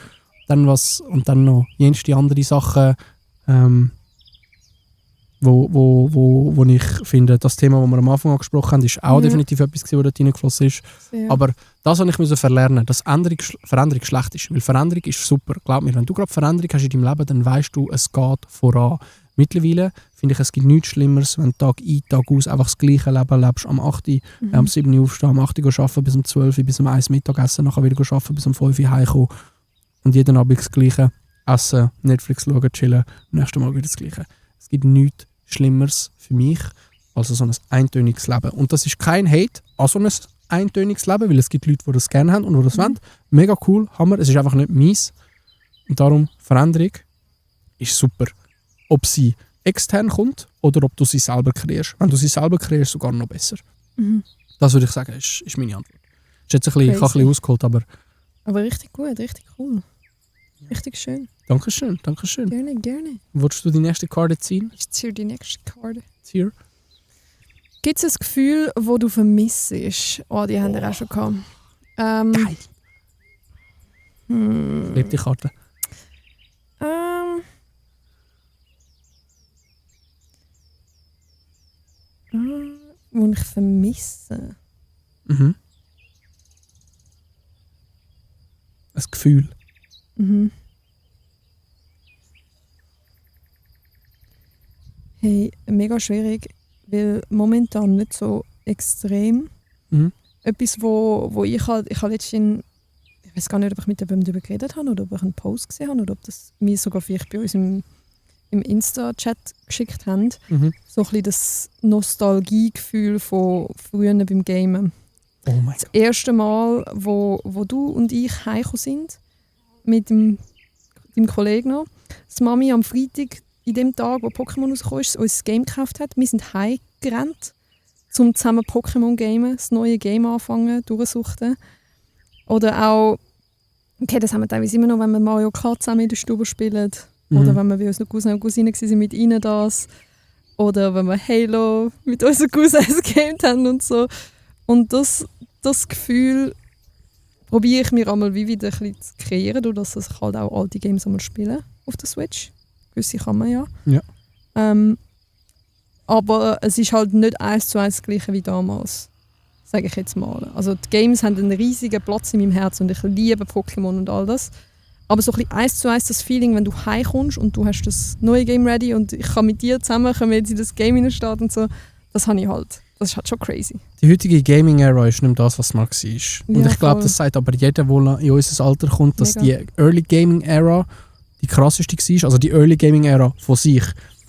Und dann noch jenste andere Sachen, wo ich finde, das Thema, das wir am Anfang angesprochen haben, ist auch definitiv etwas, das dort reingeflossen ist. Sehr. Aber das musste ich verlernen, dass Veränderung schlecht ist. Weil Veränderung ist super. Glaub mir, wenn du gerade Veränderung hast in deinem Leben, dann weißt du, es geht voran. Mittlerweile finde ich, es gibt nichts Schlimmeres, wenn du Tag ein, Tag aus einfach das gleiche Leben lebst. Am 8 Uhr, am 7 Uhr aufstehen, am 8 Uhr arbeiten, bis um 12 Uhr, bis um 1 Uhr Mittagessen, nachher wieder arbeiten, bis um 5 Uhr heimkommen. Und jeden Abend das Gleiche. Essen, Netflix schauen, chillen, am nächsten Mal wieder das Gleiche. Es gibt nichts Schlimmeres für mich als so ein eintöniges Leben. Und das ist kein Hate an so ein eintöniges Leben, weil es gibt Leute, die das gerne haben und die das wollen. Mega cool, Hammer. Es ist einfach nicht meins. Und darum, Veränderung ist super. Ob sie extern kommt oder ob du sie selber kreierst. Wenn du sie selber kreierst, sogar noch besser. Das würde ich sagen, ist meine Antwort. Ist jetzt ich habe ein bisschen ausgeholt, aber richtig gut, richtig cool. Richtig schön. Dankeschön. Gerne. Wolltest du die nächste Karte ziehen? Ich ziehe die nächste Karte. Zieh. Gibt es ein Gefühl, das du vermisst? Oh, die haben wir auch schon gehabt. Geil. Leb die Karte. Wo ich vermisse? Ein Gefühl. Hey, mega schwierig, weil momentan nicht so extrem. Etwas, wo ich letztens, ich weiß gar nicht, ob ich mit jemandem darüber geredet habe oder ob ich einen Post gesehen habe oder ob das mir sogar vielleicht bei uns im Insta-Chat geschickt haben. So ein bisschen das Nostalgiegefühl von früher beim Gamen. Oh mein Das erste Mal, wo du und ich heimgekommen sind, mit deinem Kollegen noch, dass Mami am Freitag, in dem Tag, wo Pokémon rausgekommen ist, uns das Game gekauft hat. Wir sind heimgerannt, um zusammen Pokémon gamen, das neue Game anfangen, durchsuchten. Oder auch, okay, das haben wir teilweise immer noch, wenn wir Mario Kart zusammen in der Stube spielen. Oder wenn wir bei unseren Cousins und Cousinen waren, mit ihnen das. Oder wenn wir Halo mit unseren Cousins gegamed haben und so. Und das Gefühl probiere ich mir einmal wieder ein bisschen zu kreieren, dadurch, dass ich halt auch alte Games einmal spiele auf der Switch. Gewisse kann man ja. Aber es ist halt nicht 1:1 das Gleiche wie damals, sage ich jetzt mal. Also die Games haben einen riesigen Platz in meinem Herzen und ich liebe Pokémon und all das. Aber so ein bisschen 1:1 das Feeling, wenn du heimkommst und du hast das neue Game ready und ich kann mit dir zusammen jetzt in das Game hineinstarten und so, das habe ich halt. Das ist halt schon crazy. Die heutige Gaming-Era ist nicht das, was mal war. Und ich glaube, das sagt aber jeder, der in unser Alter kommt, dass die Early Gaming-Era die krasseste war. Also die Early Gaming-Ära von sich.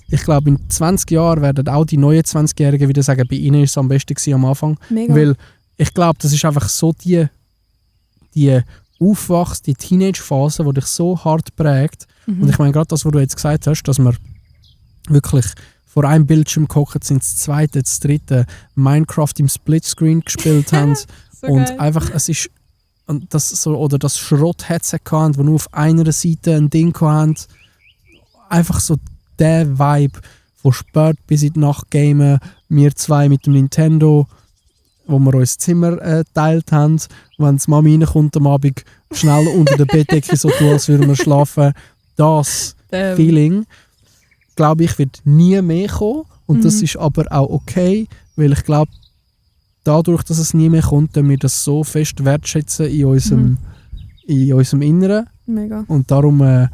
Ich glaube, in 20 Jahren werden auch die neuen 20-Jährigen wieder sagen, bei ihnen war es am besten am Anfang. Mega. Weil ich glaube, das ist einfach so die Aufwachs, die Teenage-Phase, die dich so hart prägt. Und ich meine, gerade das, was du jetzt gesagt hast, dass wir wirklich vor einem Bildschirm gehockt sind, das zweite, das dritte, Minecraft im Splitscreen gespielt haben. So und geil. einfach, es ist das so, oder das Schrott-Headset hatten, wo nur auf einer Seite ein Ding hatten. Einfach so der Vibe von spät bis in die Nacht gamen, wir zwei mit dem Nintendo, wo wir uns das Zimmer geteilt haben. Wenn die Mami reinkommt am Abend, schnell unter der Bettdecke so tun, als würden wir schlafen. Das Feeling, glaube ich, wird nie mehr kommen. Und das ist aber auch okay, weil ich glaube, dadurch, dass es nie mehr kommt, wir das so fest wertschätzen in unserem Inneren. Mega. Und darum,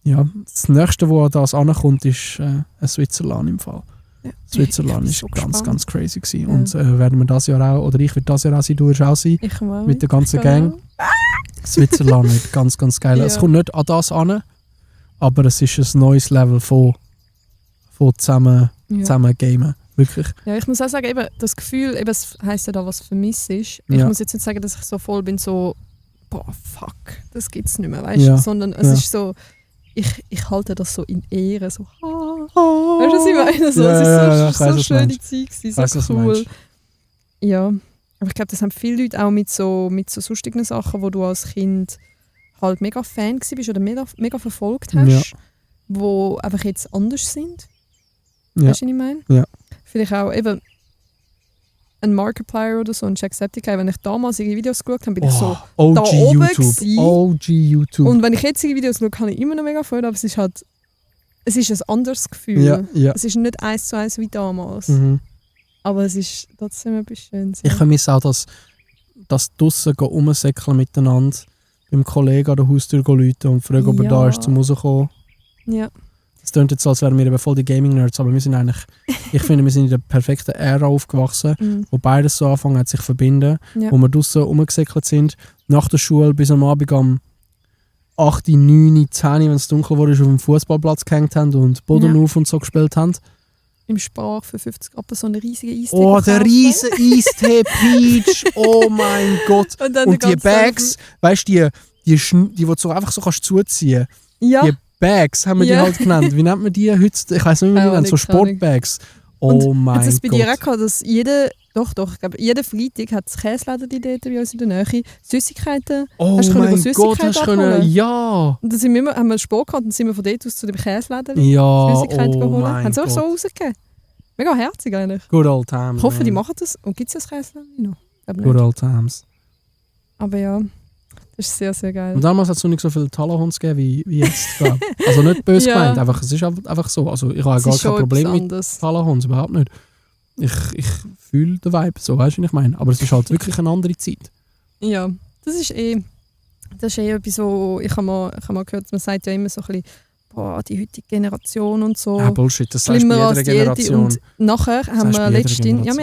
das Nächste, wo an das ankommt, ist ein Switzerland im Fall. Ja. Switzerland ist so ganz, gespannt. ganz crazy gewesen. Und werden wir das Jahr auch, oder ich werde das Jahr auch sein, du wirst auch sein. Ich mal mit der ganzen Gang. Switzerland wird ganz, ganz geil. Ja. Es kommt nicht an das an, aber es ist ein neues Level von zusammen gamen. Wirklich. Ja, ich muss auch sagen, eben, das Gefühl, eben, es heisst ja da, was vermisst ist. Ich muss jetzt nicht sagen, dass ich so voll bin, so, boah, fuck, das gibt's nicht mehr, weißt du? Sondern es ist so, ich halte das so in Ehre, so, weißt du, was ich meine? So, es ist so schöne Zeit gewesen, so cool. Ja, aber ich glaube, das haben viele Leute auch mit so sonstigen Sachen, wo du als Kind halt mega Fan bist oder mega verfolgt hast, wo einfach jetzt anders sind. Weißt du, was ich meine? Ja. Vielleicht auch eben ein Markiplier oder so, ein Jacksepticeye. Wenn ich damals ihre Videos geschaut habe, bin ich so OG da oben YouTube. gewesen. OG YouTube. Und wenn ich jetzt ihre Videos schaue, kann ich immer noch mega freuen, aber es ist halt, es ist ein anderes Gefühl. Ja. Es ist nicht 1:1 wie damals. Aber es ist trotzdem etwas Schönes. Ich vermisse auch das draussen rumsäckeln miteinander, beim Kollegen an der Haustür läuten und fragen, ob er da ist, zum rauskommen. Ja. Es klingt jetzt so, als wären wir eben voll die Gaming-Nerds, aber wir sind eigentlich, ich finde, wir sind in der perfekten Ära aufgewachsen, wo beides so anfangen hat, sich zu verbinden, wo wir draussen rumgesäckelt sind, nach der Schule bis am Abend 8, 9, 10, wenn es dunkel wurde, auf dem Fußballplatz gehängt haben und Boden auf und so gespielt haben. Im Spar für 50 Rappen so eine riesige Eistee. Oh, der riesen Eistee Peach! Oh mein Gott! Und die Bags, weißt du, die du so einfach so kannst zuziehen. Ja. Die Bags haben wir die halt genannt. Wie nennt man die heute? Ich weiß nicht, wie man die nennt. So Sportbags. Oh mein Gott. Hat es bei dir auch gehabt, dass ich glaube, jeden Freitag hat das Käseladen die dort bei uns in der Nähe Süßigkeiten. Oh mein Gott, hast du können, ja. Und dann haben wir Sport gehabt und sind wir von dort aus zu dem Käseladen ja, Süßigkeiten geholt. Mein haben sie auch Gott. so rausgegeben. Mega herzig eigentlich. Good old times. Ich hoffe, man. die machen das. Und gibt es das Käseladen noch? Good old times. Aber ja, das ist sehr, sehr geil. Und damals hat es noch nicht so viele Talahunds gegeben wie jetzt. Glaub. Also nicht böse gemeint, einfach, es ist einfach so. Also ich habe gar kein Problem mit Talahunds, überhaupt nicht. Ich fühle den Vibe, so weißt du, was ich meine. Aber es ist halt wirklich eine andere Zeit. Ja, das ist etwas, so, ich habe mal gehört, man sagt ja immer so ein bisschen, boah, die heutige Generation und so. Ah, Bullshit, das sagst du bei jeder Generation. Und nachher haben wir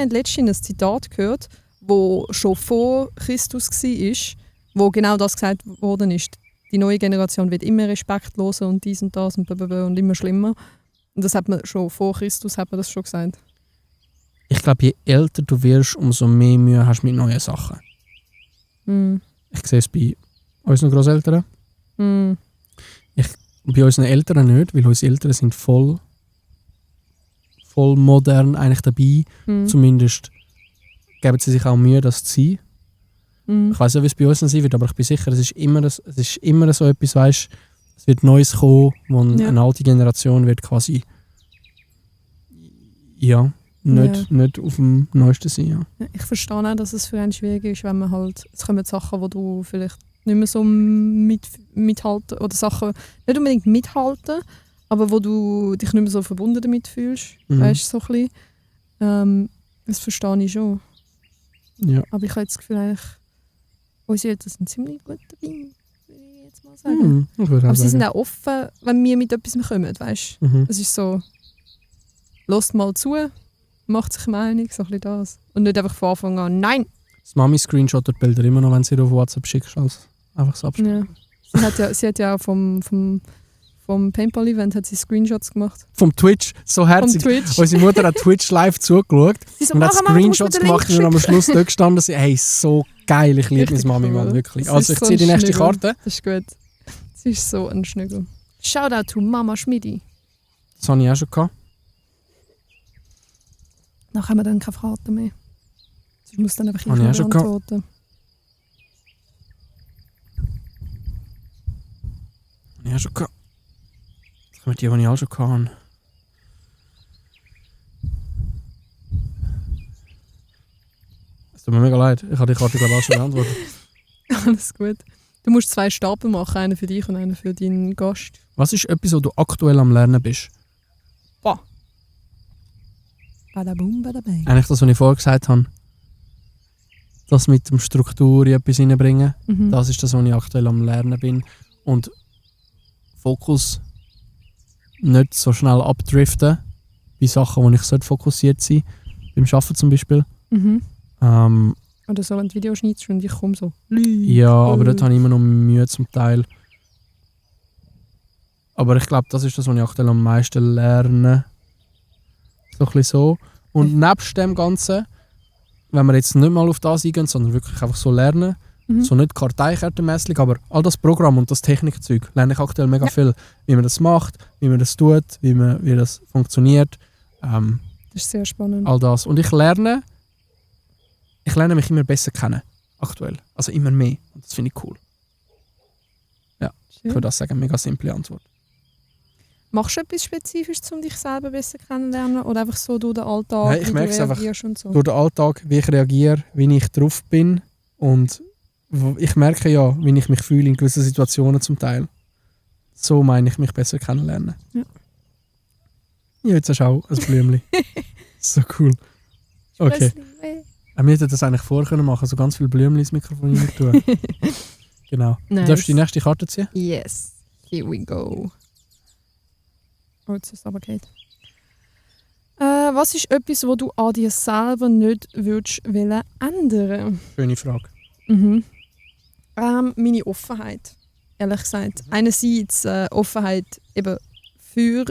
letztens ein Zitat gehört, wo schon vor Christus war, wo genau das gesagt worden ist. Die neue Generation wird immer respektloser und dies und das und immer schlimmer. Und das hat man schon vor Christus hat man das schon gesagt. Ich glaube, je älter du wirst, umso mehr Mühe hast du mit neuen Sachen. Ich sehe es bei unseren Grosseltern. Bei unseren Eltern nicht, weil unsere Eltern sind voll modern eigentlich dabei. Zumindest geben sie sich auch Mühe, das zu sein. Ich weiß nicht, wie es bei uns sein wird, aber ich bin sicher, es ist immer so etwas, weißt, es wird Neues kommen, wo eine alte Generation wird quasi nicht auf dem Neuesten sein. Ja. Ich verstehe auch, dass es für einen schwierig ist, wenn man halt, es kommen Sachen, wo du vielleicht nicht mehr so mithalten oder Sachen nicht unbedingt mithalten, aber wo du dich nicht mehr so verbunden damit fühlst. Weißt du, so ein bisschen. Das verstehe ich schon. Ja. Aber ich habe das Gefühl, eigentlich, unsere Eltern sind ziemlich gut dabei, würde ich jetzt mal sagen. Aber sie sind auch offen, wenn wir mit etwas kommen, weißt du. Es ist so, hört mal zu, macht sich Meinung, so ein bisschen das. Und nicht einfach von Anfang an, nein! Das Mami screenshotet die Bilder immer noch, wenn sie dir auf WhatsApp schickst, als einfach so abspielen. Ja. Sie hat ja auch vom Paintball-Event hat sie Screenshots gemacht. Vom Twitch, so herzig. Unsere Mutter hat Twitch live zugeschaut und hat Screenshots gemacht und am Schluss dort gestanden. Hey, so geil, ich liebe meine Mami mal wirklich. Also ich ziehe die nächste Karte. Das ist gut. Sie ist so ein Schnüggel. Shoutout to Mama Schmidi. Das habe ich auch schon gehabt. Dann haben wir dann keine Fragen mehr. Ich muss dann einfach antworten. Ja, schon gehabt. Das kommen die ich auch schon gehabt. Es tut mir mega leid. Ich habe die Karte glaube ich auch schon beantwortet. Alles gut. Du musst 2 Stapel machen, einen für dich und einen für deinen Gast. Was ist etwas, wo du aktuell am Lernen bist? Boah. Badabum, badabang. Eigentlich das, was ich vorher gesagt habe. Das mit dem Struktur in etwas reinbringen. Das ist das, was ich aktuell am Lernen bin. Und Fokus nicht so schnell abdriften bei Sachen, wo ich fokussiert sein sollte. Beim Arbeiten zum Beispiel. Oder so, wenn du Videos schneidest und ich komme so. Ja, aber dort habe ich immer noch Mühe zum Teil. Aber ich glaube, das ist das, was ich aktuell am meisten lerne. So ein bisschen so. Und nebst dem Ganzen, wenn wir jetzt nicht mal auf das eingehen, sondern wirklich einfach so lernen, so nicht karteikartenmässig, aber all das Programm und das Technikzeug lerne ich aktuell mega viel. Wie man das macht, wie man das tut, wie das funktioniert. Das ist sehr spannend. All das. Und ich lerne mich immer besser kennen, aktuell. Also immer mehr. Und das finde ich cool. Ja, ich würde das sagen, mega simple Antwort. Machst du etwas Spezifisches, um dich selber besser kennenzulernen? Oder einfach so durch den Alltag, Nein, ich merke es einfach so? durch den Alltag, wie ich reagiere, wie ich drauf bin. Und ich merke ja, wie ich mich fühle in gewissen Situationen zum Teil. So meine ich mich besser kennenlernen. Ja. Ja, jetzt hast du auch ein Blümchen. So cool. Okay. Wir hätten das eigentlich vorher machen, so ganz viele Blümchen ins Mikrofon rein tun. Genau. Nice. Du darfst die nächste Karte ziehen? Yes. Here we go. Oh, jetzt ist es aber geht. Was ist etwas, was du an dir selber nicht würdest ändern? Schöne Frage. Meine Offenheit. ehrlich gesagt. Einerseits Offenheit eben für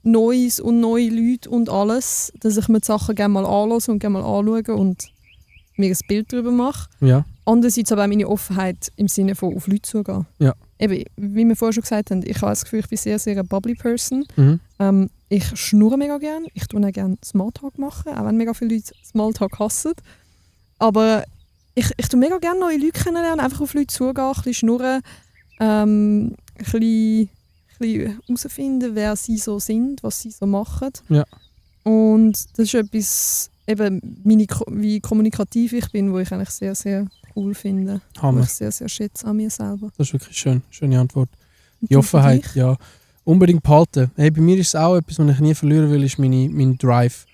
Neues und neue Leute und alles, dass ich mir die Sachen gerne mal anhöre und gerne mal anschaue und mir ein Bild darüber mache. Ja. Andererseits aber auch meine Offenheit im Sinne von auf Leute zugehen. Ja. Eben, wie wir vorher schon gesagt haben, ich habe das Gefühl, ich bin sehr, sehr eine bubbly Person. Mhm. Ich schnurre mega gerne. Ich tue auch gerne Smalltalk machen, auch wenn mega viele Leute Smalltalk hassen. Aber ich tue mega gerne neue Leute kennenlernen, einfach auf Leute zugehen, ein bisschen schnurren, ein bisschen herausfinden, wer sie so sind, was sie so machen. Ja. Und das ist etwas, eben wie kommunikativ ich bin, wo ich eigentlich sehr, sehr cool finde. Hammer. Wo ich sehr, sehr schätze an mir selber. Das ist wirklich schön. Schöne Antwort. Und Die du Offenheit, für dich? ja. Unbedingt behalten. Hey, bei mir ist es auch etwas, was ich nie verlieren will, ist mein Drive,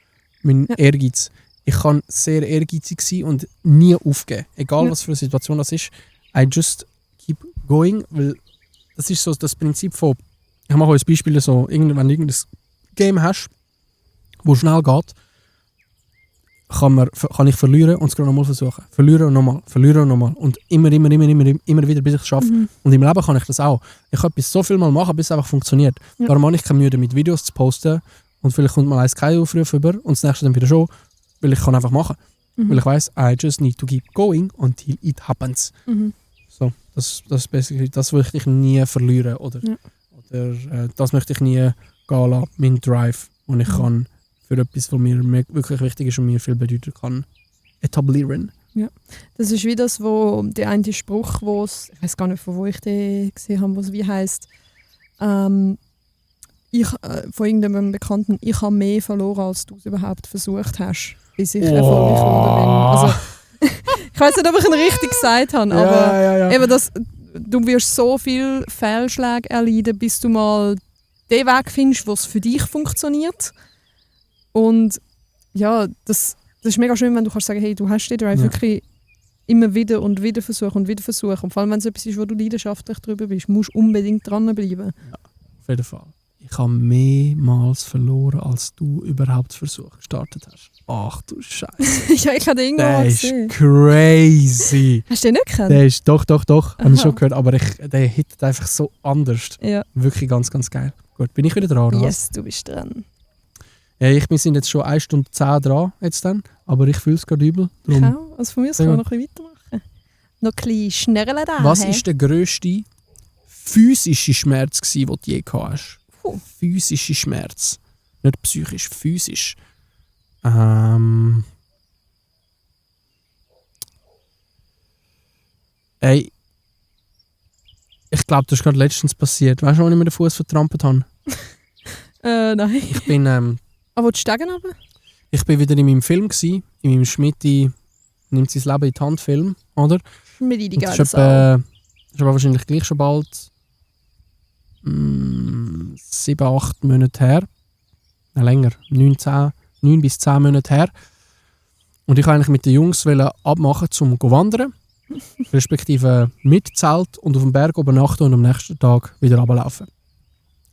mein Ehrgeiz. Ich kann sehr ehrgeizig sein und nie aufgeben. Egal was für eine Situation das ist. I just keep going, weil das ist so das Prinzip von, ich mache euch Beispiele so, wenn du irgendein Game hast, wo schnell geht, kann ich verlieren und es nochmal versuchen. Verlieren und nochmal. Und immer wieder, bis ich es schaffe. Und im Leben kann ich das auch. Ich kann etwas so viel mal machen, bis es einfach funktioniert. Ja. Darum habe ich keine Mühe damit, Videos zu posten und vielleicht kommt mal eins keinen Aufruf über und das nächste dann wieder schon, weil ich kann einfach machen. Weil ich weiss, I just need to keep going until it happens. So, das ist basically, das will ich nie verlieren oder das möchte ich nie gehen lassen, mein Drive, den ich kann für etwas, was mir wirklich wichtig ist und mir viel bedeuten kann, etablieren. Ja. Das ist wie das, wo der eine Spruch, ich weiß gar nicht, von wo ich den gesehen habe, was wie heisst, von irgendeinem Bekannten, ich habe mehr verloren, als du es überhaupt versucht hast, bis ich erfolgreich geworden bin. Also, ich weiß nicht, ob ich ihn richtig gesagt habe, aber eben das, du wirst so viele Fehlschläge erleiden, bis du mal den Weg findest, wo es für dich funktioniert. Und ja, das ist mega schön, wenn du kannst sagen, hey, du hast den Drive wirklich immer wieder und wieder versuchen. Und vor allem, wenn es etwas ist, wo du leidenschaftlich drüber bist, musst du unbedingt dranbleiben. Ja, auf jeden Fall. Ich habe mehrmals verloren, als du überhaupt Versuch gestartet hast. Ach du Scheiße. Ja, ich habe den irgendwo mal gesehen. Das ist crazy. Hast du den nicht gekannt? Der ist, doch. Habe ich schon gehört, aber der hittet einfach so anders. Ja. Wirklich ganz, ganz geil. Gut, bin ich wieder dran, oder Yes, du bist dran. Ja, wir sind jetzt schon 1 Stunde 10 dran, jetzt dann, aber ich fühle es gerade übel. Drum. Also von mir aus können wir noch ein bisschen weitermachen. Noch ein bisschen schneller da. Was war der grösste physische Schmerz, den du je gehabt hast? Physische Schmerz. Nicht psychisch, physisch. Ey, ich glaube, das ist gerade letztens passiert. Weißt du, wann ich mir den Fuß vertrampelt habe? Nein. Ich bin, aber willst du steigen runter? Ich bin wieder in meinem Film gsi, in meinem Schmidti nimmt sein Leben in die Hand Film, oder? Schmidti, die geile Das ist aber wahrscheinlich gleich schon bald 7, 8 Monate her. Nein, länger. 9 bis 10 Monate her. Und ich wollte eigentlich mit den Jungs abmachen, um zu wandern. Respektive mit Zelt und auf dem Berg übernachten und am nächsten Tag wieder runterlaufen.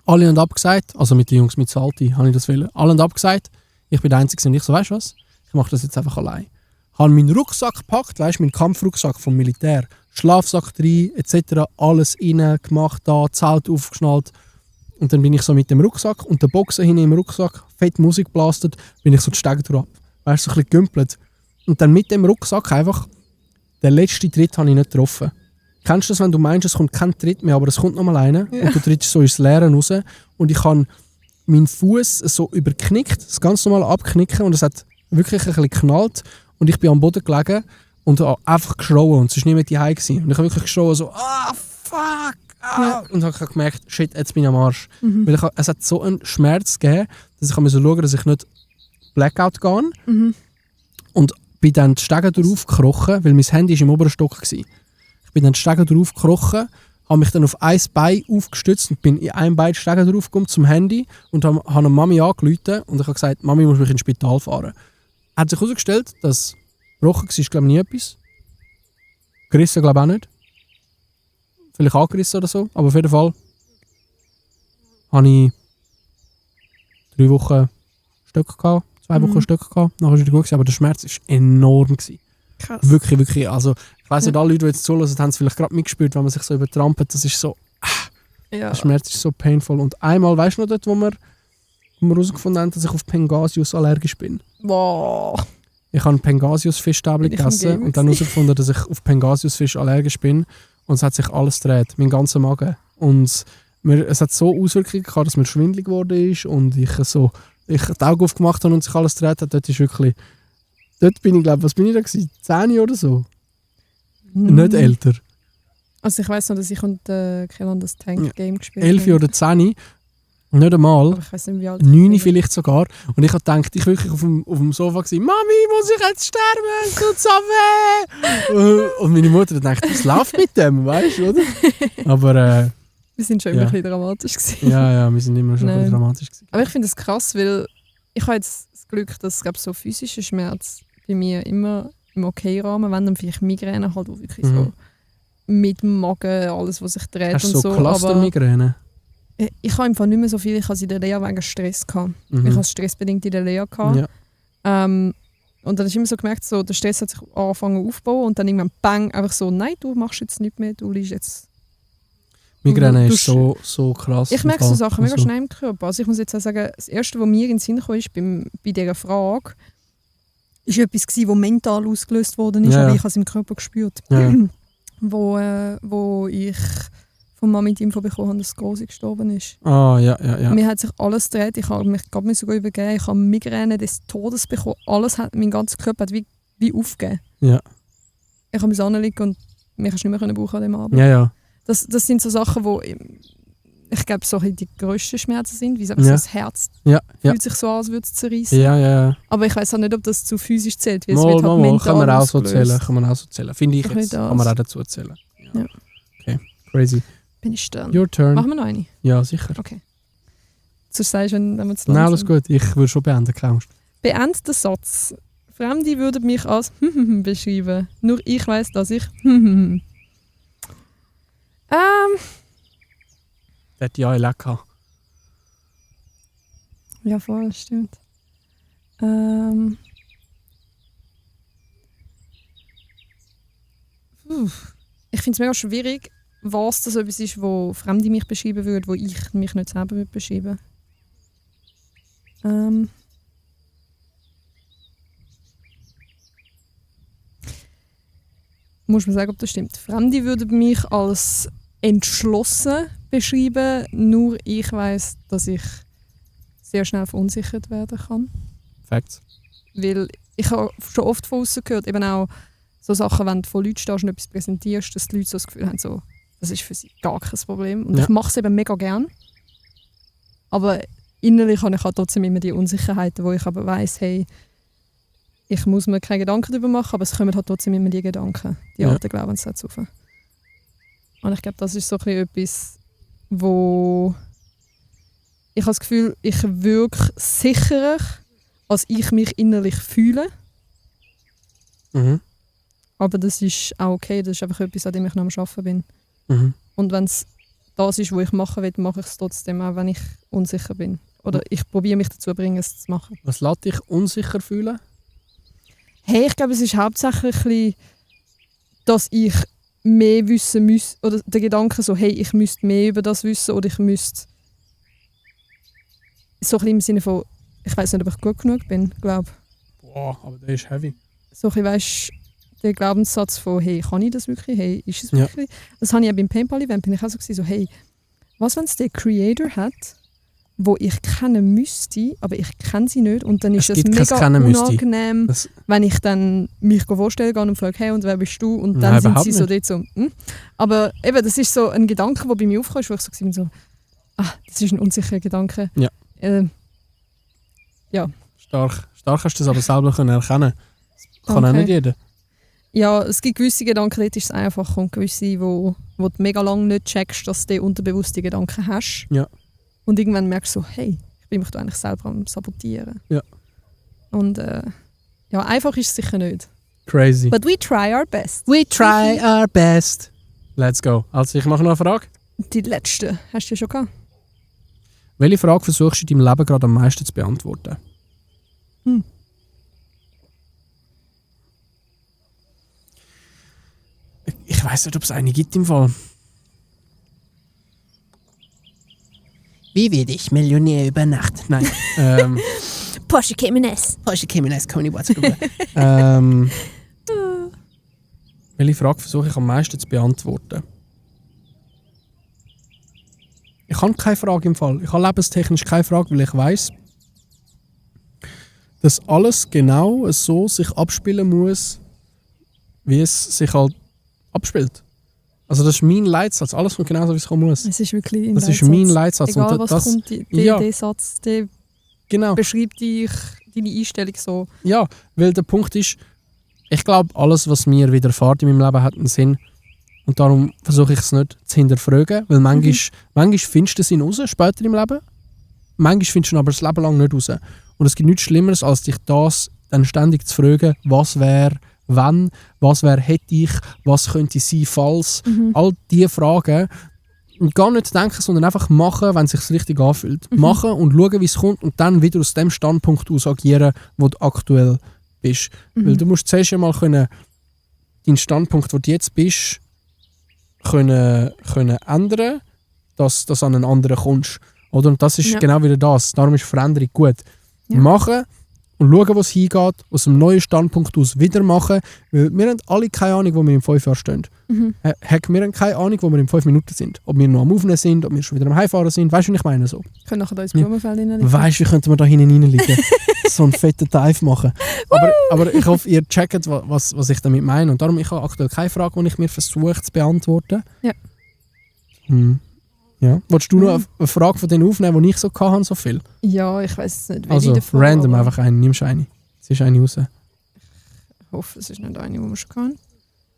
Alle haben abgesagt, also mit den Jungs mit Salti habe ich das wollen. Alle haben abgesagt. Ich bin der Einzige und ich so, weißt du was? Ich mache das jetzt einfach allein. Ich habe meinen Rucksack gepackt, weißt du, meinen Kampfrucksack vom Militär. Schlafsack rein, etc. Alles rein gemacht, da, Zelt aufgeschnallt. Und dann bin ich so mit dem Rucksack und der Boxen hinten im Rucksack, fett Musik blastet, bin ich so die Stege drauf. Weißt du, so ein bisschen gümpelt. Und dann mit dem Rucksack einfach, den letzten Tritt habe ich nicht getroffen. Kennst du das, wenn du meinst, es kommt kein Tritt mehr, aber es kommt nochmal einer und du trittst so ins Leere raus und ich habe meinen Fuß so überknickt, das ganz normal abknicken und es hat wirklich ein bisschen geknallt und ich bin am Boden gelegen und habe einfach geschrauen und es war nicht mehr die Hause gewesen. Und ich habe wirklich geschrauen so, fuck, und habe gemerkt, shit, jetzt bin ich am Arsch. Weil es hat so einen Schmerz gegeben, dass ich so schauen, dass ich nicht Blackout gehe und bin dann die Stege drauf gekrochen, weil mein Handy im oberen Stock war. Ich bin dann die Stege drauf gekrochen, habe mich dann auf ein Bein aufgestützt und bin in einem Bein die Stege drauf gekommen zum Handy und habe eine Mami angerufen und ich habe gesagt, Mami, muss mich ins Spital fahren. Hat sich herausgestellt, dass gebrochen war, glaube ich, nie etwas. Gerissen, glaube ich, auch nicht. Vielleicht angerissen oder so, aber auf jeden Fall hatte ich 3 Wochen Stöcke gehabt, 2 Wochen Stöcke gehabt. Nachher war es gut, aber der Schmerz war enorm. Krass. Wirklich, wirklich. Also, ich weiss nicht, alle Leute, die jetzt zuhören, haben es vielleicht gerade mitgespürt, wenn man sich so übertrampelt. Das ist so... Ja. Der Schmerz ist so painful. Und einmal, weißt du noch dort, wo wir herausgefunden haben, dass ich auf Pangasius allergisch bin? Wow. Ich habe Pangasius-Fischstäbchen gegessen und dann herausgefunden, dass ich auf Pangasius-Fisch allergisch bin. Und es hat sich alles gedreht, mein ganzer Magen. Und es hat so Auswirkungen gehabt, dass mir schwindelig geworden ist und ich die Augen aufgemacht habe und sich alles gedreht hat. Dort bin ich, glaube ich, was bin ich da gewesen? 10 oder so? Nicht älter. Also ich weiss noch, dass ich und Kellan das Tank-Game gespielt 11 oder 10. Nicht einmal. Aber ich weiss nicht, wie alt 9 vielleicht sogar. Und ich habe gedacht, ich war wirklich auf dem Sofa gewesen, Mami, muss ich jetzt sterben? Es tut so weh! Und meine Mutter hat gedacht, was läuft mit dem, weißt du, oder? Aber wir sind schon immer ein bisschen dramatisch gewesen. Ja, wir sind immer schon ein bisschen dramatisch gewesen. Aber ich finde es krass, weil ich habe jetzt das Glück, dass so physischer Schmerz bei mir immer im Okay-Rahmen, wenn dann vielleicht Migräne halt, wo wirklich so mit dem Magen, alles, was sich dreht Hast und du so. Cluster-Migräne? Ich habe einfach nicht mehr so viel. Ich hatte in der Lehre wegen Stress gehabt. Ich hatte stressbedingt in der Lehre gehabt. Ja. Und dann habe ich immer so gemerkt, so, der Stress hat sich angefangen aufzubauen und dann irgendwann bang, einfach so, nein, du machst jetzt nichts mehr, du liegst jetzt. Migräne ist so krass. Ich merke so Sachen mega schnell im Körper. Also ich muss jetzt auch sagen, das Erste, was mir in den Sinn kam, ist bei dieser Frage, ist etwas gewesen, das mental ausgelöst worden ist, aber ich habe es im Körper gespürt. Ja. wo ich von Mami die Info bekommen habe, dass Grosi gestorben ist. Ja. Mir hat sich alles gedreht, ich habe mich gerade sogar übergeben, ich habe Migräne des Todes bekommen, mein ganzer Körper hat wie aufgegeben. Ja. Ich habe mich anliegen und mich nicht mehr brauchen an dem Abend. Ja. Das sind so Sachen, wo ich glaube, so die grössten Schmerzen sind, wie so das Herz fühlt sich so an, als würde es zerreißen. Ja. Aber ich weiß auch nicht, ob das zu physisch zählt, wie es Mal, wird halt mental kann man auch so ausgelöst. zählen. Finde ich jetzt. Kann man auch dazu zählen. Ja. Okay, crazy. Bin ich dann. Your turn. Machen wir noch eine? Ja, sicher. Okay. Sonst sagst du, wenn wir zu lang Nein, alles sind. gut. Ich würde schon beenden, keine Angst. Beende den Satz. Fremde würden mich als beschreiben. Nur ich weiss, dass ich Der hat ja lecker. Ja, voll, stimmt. Ich finde es mega schwierig, was das etwas ist, wo Fremde mich beschreiben würden, wo ich mich nicht selber würde beschreiben. Muss man sagen, ob das stimmt. Fremde würden mich als entschlossen beschreiben, nur ich weiss, dass ich sehr schnell verunsichert werden kann. Facts. Weil ich habe schon oft von außen gehört, eben auch so Sachen, wenn du von Leuten stehst und etwas präsentierst, dass die Leute so das Gefühl haben, so, das ist für sie gar kein Problem. Und ich mache es eben mega gern. Aber innerlich habe ich halt trotzdem immer die Unsicherheiten, wo ich aber weiss, hey, ich muss mir keine Gedanken darüber machen, aber es kommen halt trotzdem immer die Gedanken, die alten Glaubenssätze rauf. Und ich glaube, das ist so ein bisschen etwas, wo ich habe das Gefühl, ich wirke sicherer, als ich mich innerlich fühle. Aber das ist auch okay, das ist einfach etwas, an dem ich noch am Arbeiten bin. Und wenn es das ist, was ich machen will, mache ich es trotzdem, auch wenn ich unsicher bin. Oder ich probiere mich dazu zu bringen, es zu machen. Was lässt dich unsicher fühlen? Hey, ich glaube, es ist hauptsächlich, dass ich mehr wissen müsste, oder der Gedanke so, hey, ich müsste mehr über das wissen oder ich müsste so ein bisschen im Sinne von, ich weiß nicht, ob ich gut genug bin, glaube ich. Boah, aber der ist heavy. So ein bisschen, weißt, der Glaubenssatz von, hey, kann ich das wirklich? Hey, ist es wirklich? Das habe ich ja beim Paintball-Event, bin ich auch so, hey, was, wenn es den Creator hat, wo ich kennen müsste, aber ich kenne sie nicht und dann ist es mega unangenehm, wenn ich dann mich vorstellen gehe und frage, hey, und wer bist du? Und dann sind sie so dort so, Aber eben, das ist so ein Gedanke, der bei mir aufkommt, wo ich so bin, so, das ist ein unsicherer Gedanke. Ja. Ja. Stark hast du das aber selber erkennen. Das kann auch nicht jeder. Ja, es gibt gewisse Gedanken, dort ist es einfach, und gewisse, wo du mega lange nicht checkst, dass du unterbewusste Gedanken hast. Ja. Und irgendwann merkst du so, hey, ich bin mich da eigentlich selber am Sabotieren. Ja. Und ja, einfach ist es sicher nicht. Crazy. But we try our best. We try our best. Let's go. Also ich mache noch eine Frage. Die letzte. Hast du ja schon gehabt? Welche Frage versuchst du in deinem Leben gerade am meisten zu beantworten? Ich weiss nicht, ob es eine gibt im Fall. Wie werde ich Millionär über Nacht? Nein. Porsche Cayman S. Porsche Cayman S, kann ich WhatsApp. Welche Frage versuche ich am meisten zu beantworten? Ich habe keine Frage im Fall. Ich habe lebenstechnisch keine Frage, weil ich weiss, dass alles genau so sich abspielen muss, wie es sich halt abspielt. Also das ist mein Leitsatz. Alles kommt genauso, wie es kommen muss. Es ist wirklich ein Das Leitsatz. ist mein Leitsatz. Egal und was das, kommt, ja, der Satz, der genau. beschreibt dich, deine Einstellung so. Ja, weil der Punkt ist, ich glaube, alles, was mir widerfährt in meinem Leben, hat einen Sinn. Und darum versuche ich es nicht zu hinterfragen, weil manchmal findest du den Sinn raus, später im Leben. Manchmal findest du ihn aber das Leben lang nicht raus. Und es gibt nichts Schlimmeres, als dich das dann ständig zu fragen, was wäre, wenn, was wäre, hätte ich, was könnte sein, falls. All diese Fragen. Und gar nicht denken, sondern einfach machen, wenn es sich richtig anfühlt. Machen und schauen, wie es kommt und dann wieder aus dem Standpunkt aus agieren, wo du aktuell bist. Weil du musst zuerst einmal deinen Standpunkt, wo du jetzt bist, können ändern, dass du an einen anderen kommst. Oder? Und das ist genau wieder das. Darum ist Veränderung gut. Ja. Machen und schauen, wo es hingeht, aus einem neuen Standpunkt aus wieder machen. Weil wir haben alle keine Ahnung, wo wir in 5 Jahren stehen. Wir haben keine Ahnung, wo wir in 5 Minuten sind. Ob wir noch am Aufnehmen sind, ob wir schon wieder am Heimfahren sind. Weißt du, was ich meine? So. Wir können nachher da ins Blumenfeld reinlegen. Weißt du, wie könnten wir da hinten reinlegen? So einen fetten Dive machen. Aber ich hoffe, ihr checkt, was ich damit meine. Und darum, ich habe aktuell keine Frage, die ich mir versuche zu beantworten. Ja. Ja. Wolltest du noch eine Frage von denen aufnehmen, die ich so hatte, so viel? Ja, ich weiß nicht, welche also, davon. Random einfach eine. Nimmst eine. Es ist eine raus. Ich hoffe, es ist nicht eine, die wir schon hatten.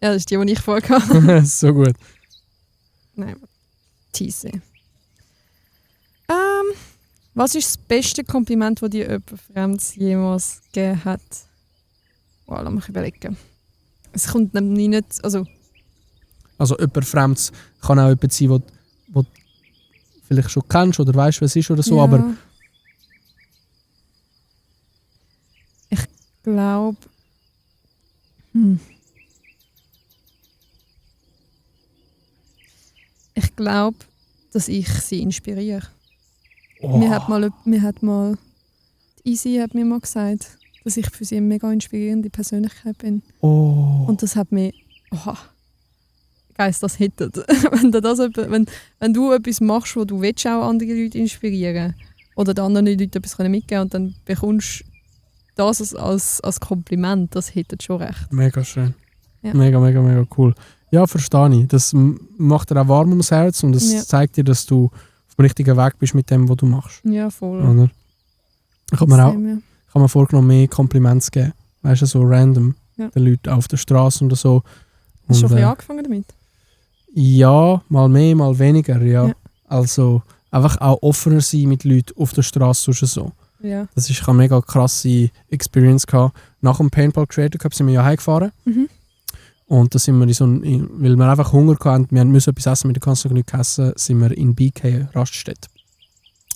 Ja, das ist die ich vorher hatte. So gut. Nein, Tease. Was ist das beste Kompliment, das dir jemand Fremdes jemals gegeben hat? Wow, lass mich überlegen. Es kommt nämlich nicht... Also jemand Fremdes kann auch jemand sein, wo du vielleicht schon kennst oder weißt, was es ist oder so, ja. Aber... Ich glaube... Ich glaube, dass ich sie inspiriere. Oh. Mir hat mal die Easy hat mir mal gesagt, dass ich für sie eine mega inspirierende Persönlichkeit bin. Oh. Und das hat mich... Oh, Geist, das hittet. wenn du etwas machst, wo du willst, auch andere Leute inspirieren oder den anderen Leuten etwas mitgeben können und dann bekommst du das als Kompliment, das hittet schon recht. Mega schön. Ja. Mega, mega, mega cool. Ja, verstehe ich. Das macht dir auch warm ums Herz und es zeigt dir, dass du auf dem richtigen Weg bist mit dem, was du machst. Ja, voll. Oder? Ich habe mir vorgenommen, mehr Komplimente zu geben. Weißt du, so random. Den Leuten auf der Straße oder so. Hast du schon ein bisschen angefangen damit? Ja, mal mehr, mal weniger, ja. Also einfach auch offener sein mit Leuten auf der Straße oder so. Ja. Das ist eine mega krasse Experience gehabt. Nach dem Paintball Creator Cup sind wir ja heimgefahren. Und da sind wir weil wir einfach Hunger hatten, wir mussten etwas essen, mit der Kanzler nicht gegessen, sind wir in BK Raststätte.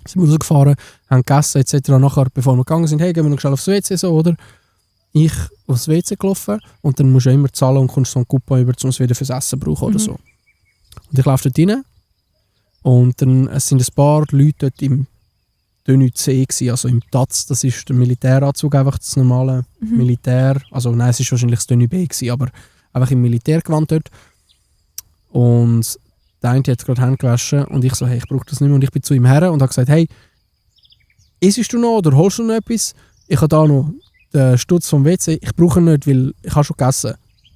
Sind wir rausgefahren, haben gegessen etc. Nachher, bevor wir gegangen sind, hey, gehen wir noch schnell aufs WC, so, oder? Ich aufs WC gelaufen und dann musst du immer zahlen und kommst so einen Coupon über, um es wieder fürs Essen zu brauchen oder so. Und ich laufe dort rein und dann es sind ein paar Leute dort im Tenue C gewesen, also im TAZ, das ist der Militäranzug, einfach das normale Militär, also nein, es ist wahrscheinlich das Tenue B gewesen, aber einfach im Militärgewand dort. Und der eine hat gerade Hände gewaschen und ich so, hey, ich brauche das nicht mehr. Und ich bin zu ihm her und habe gesagt, hey, isst du noch oder holst du noch etwas? Ich habe da noch den Stutz vom WC, ich brauche ihn nicht, weil ich habe schon gegessen.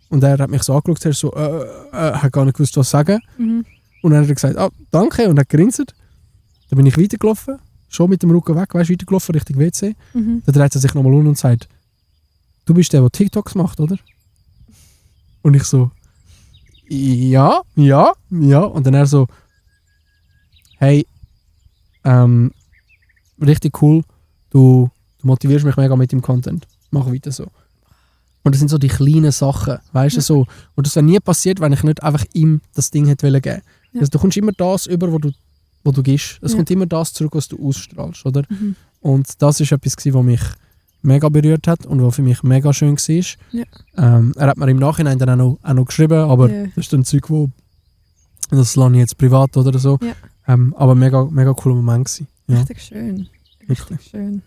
Und er hat mich so angeschaut, er so, hat gar nicht gewusst, was sagen. Und dann hat er gesagt, danke, und hat gegrinset. Dann bin ich weitergelaufen, schon mit dem Rücken weg, weitergelaufen Richtung WC. Dann dreht er sich nochmal um und sagt, du bist der TikToks macht, oder? Und ich so, ja. Und dann er so, hey, richtig cool, du motivierst mich mega mit dem Content. Mach weiter so. Und das sind so die kleinen Sachen, weißt du, so. Und das wäre nie passiert, wenn ich nicht einfach ihm das Ding hätte geben wollen. Ja. Also, du kommst immer das über, wo du gibst. Es kommt immer das zurück, was du ausstrahlst, oder? Und das war etwas, was mich mega berührt hat und was für mich mega schön war. Ja. Er hat mir im Nachhinein dann auch noch geschrieben, aber Ja. das ist ein Zeug, das lasse ich jetzt privat oder so. Ja. Aber mega, mega cooler Moment gewesen. Ja, Richtig schön. wirklich. Schön.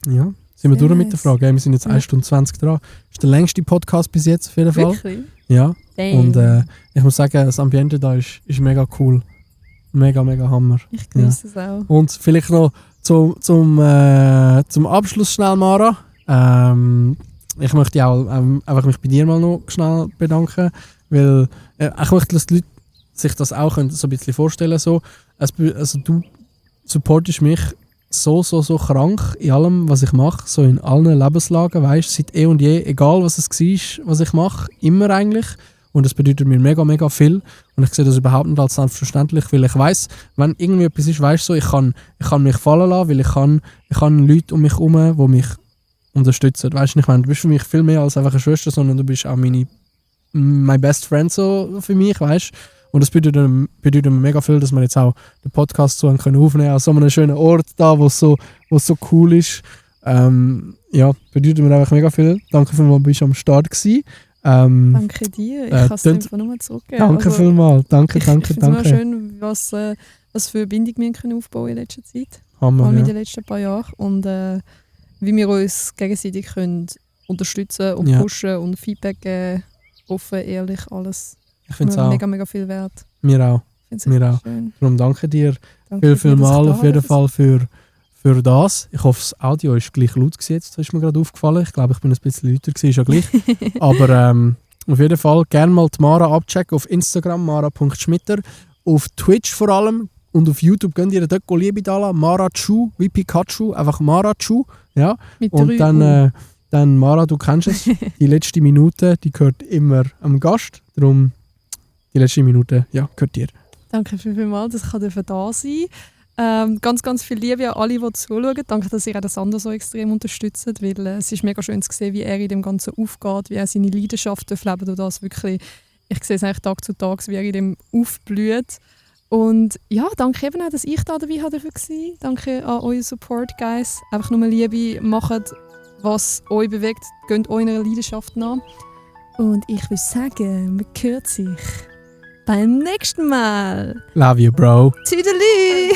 Ja. Sind wir Sehr durch mit der nice. Frage? Wir sind jetzt Ja. 1 Stunde 20 dran. Das ist der längste Podcast bis jetzt auf jeden Fall. Wirklich? Ja. Damn. Und ich muss sagen, das Ambiente da ist mega cool. Mega, mega Hammer. Ich genieße es auch. Und vielleicht noch zum Abschluss schnell, Mara. Ich möchte auch einfach mich bei dir mal noch schnell bedanken, weil ich möchte, dass die Leute sich das auch können, so ein bisschen vorstellen so. Also du supportest mich so krank in allem, was ich mache, so in allen Lebenslagen, weißt, seit eh und je, egal was es war, was ich mache, immer eigentlich. Und das bedeutet mir mega, mega viel. Und ich sehe das überhaupt nicht als selbstverständlich, weil ich weiss, wenn irgendwie etwas ist, weißt so, ich kann mich fallen lassen, weil ich kann Leute um mich herum, die mich unterstützen. Weißt du, ich meine, du bist für mich viel mehr als einfach eine Schwester, sondern du bist auch my best friend so für mich, weißt du. Und das bedeutet mir mega viel, dass wir jetzt auch den Podcast so aufnehmen können, an so einem schönen Ort da, wo es so cool ist. Ja, bedeutet mir einfach mega viel. Danke vielmals, du bist am Start gewesen. Danke dir. Ich kann es einfach nur zurückgeben. Danke vielmals. Danke. Ich finde es immer schön, was für eine Bindung wir können aufbauen in letzter Zeit. Hammer, Vor allem in ja. den letzten paar Jahren. Und wie wir uns gegenseitig können unterstützen und Ja. pushen und Feedback geben. Offen, ehrlich, alles. Ich finde es auch. Mega, mega viel wert. Mir auch. Ich find's Mir echt auch. schön. Darum danke dir Danke viel dir, dass mal du auf da jeden bist. Fall für das. Ich hoffe, das Audio ist gleich laut gewesen jetzt, das ist mir gerade aufgefallen. Ich glaube, ich bin ein bisschen lauter gewesen, ist ja gleich. Aber auf jeden Fall gerne mal die Mara abchecken auf Instagram, mara.schmitter, auf Twitch vor allem und auf YouTube könnt ihr dort Liebe da lassen. Mara Chu, wie Pikachu, einfach Mara Chu. Ja? Mit Und 3 dann Mara, du kennst es, die letzte Minute, die gehört immer am Gast. Darum, die letzte Minute, ja, gehört dir. Danke vielmals, dass ich da sein ganz, ganz viel Liebe an alle, die zuschauen. Danke, dass ihr auch den Sander so extrem unterstützt, weil es ist mega schön zu sehen, wie er in dem Ganzen aufgeht, wie er seine Leidenschaft leben durch das wirklich. Ich sehe es eigentlich Tag zu Tag, wie er in dem aufblüht. Und ja, danke eben auch, dass ich da dabei war. Danke an euren Support, Guys. Einfach nur Liebe, macht, was euch bewegt, geht eurer Leidenschaft nach. Und ich würde sagen, man hört sich beim nächsten Mal. Love you, Bro. Tüdeli!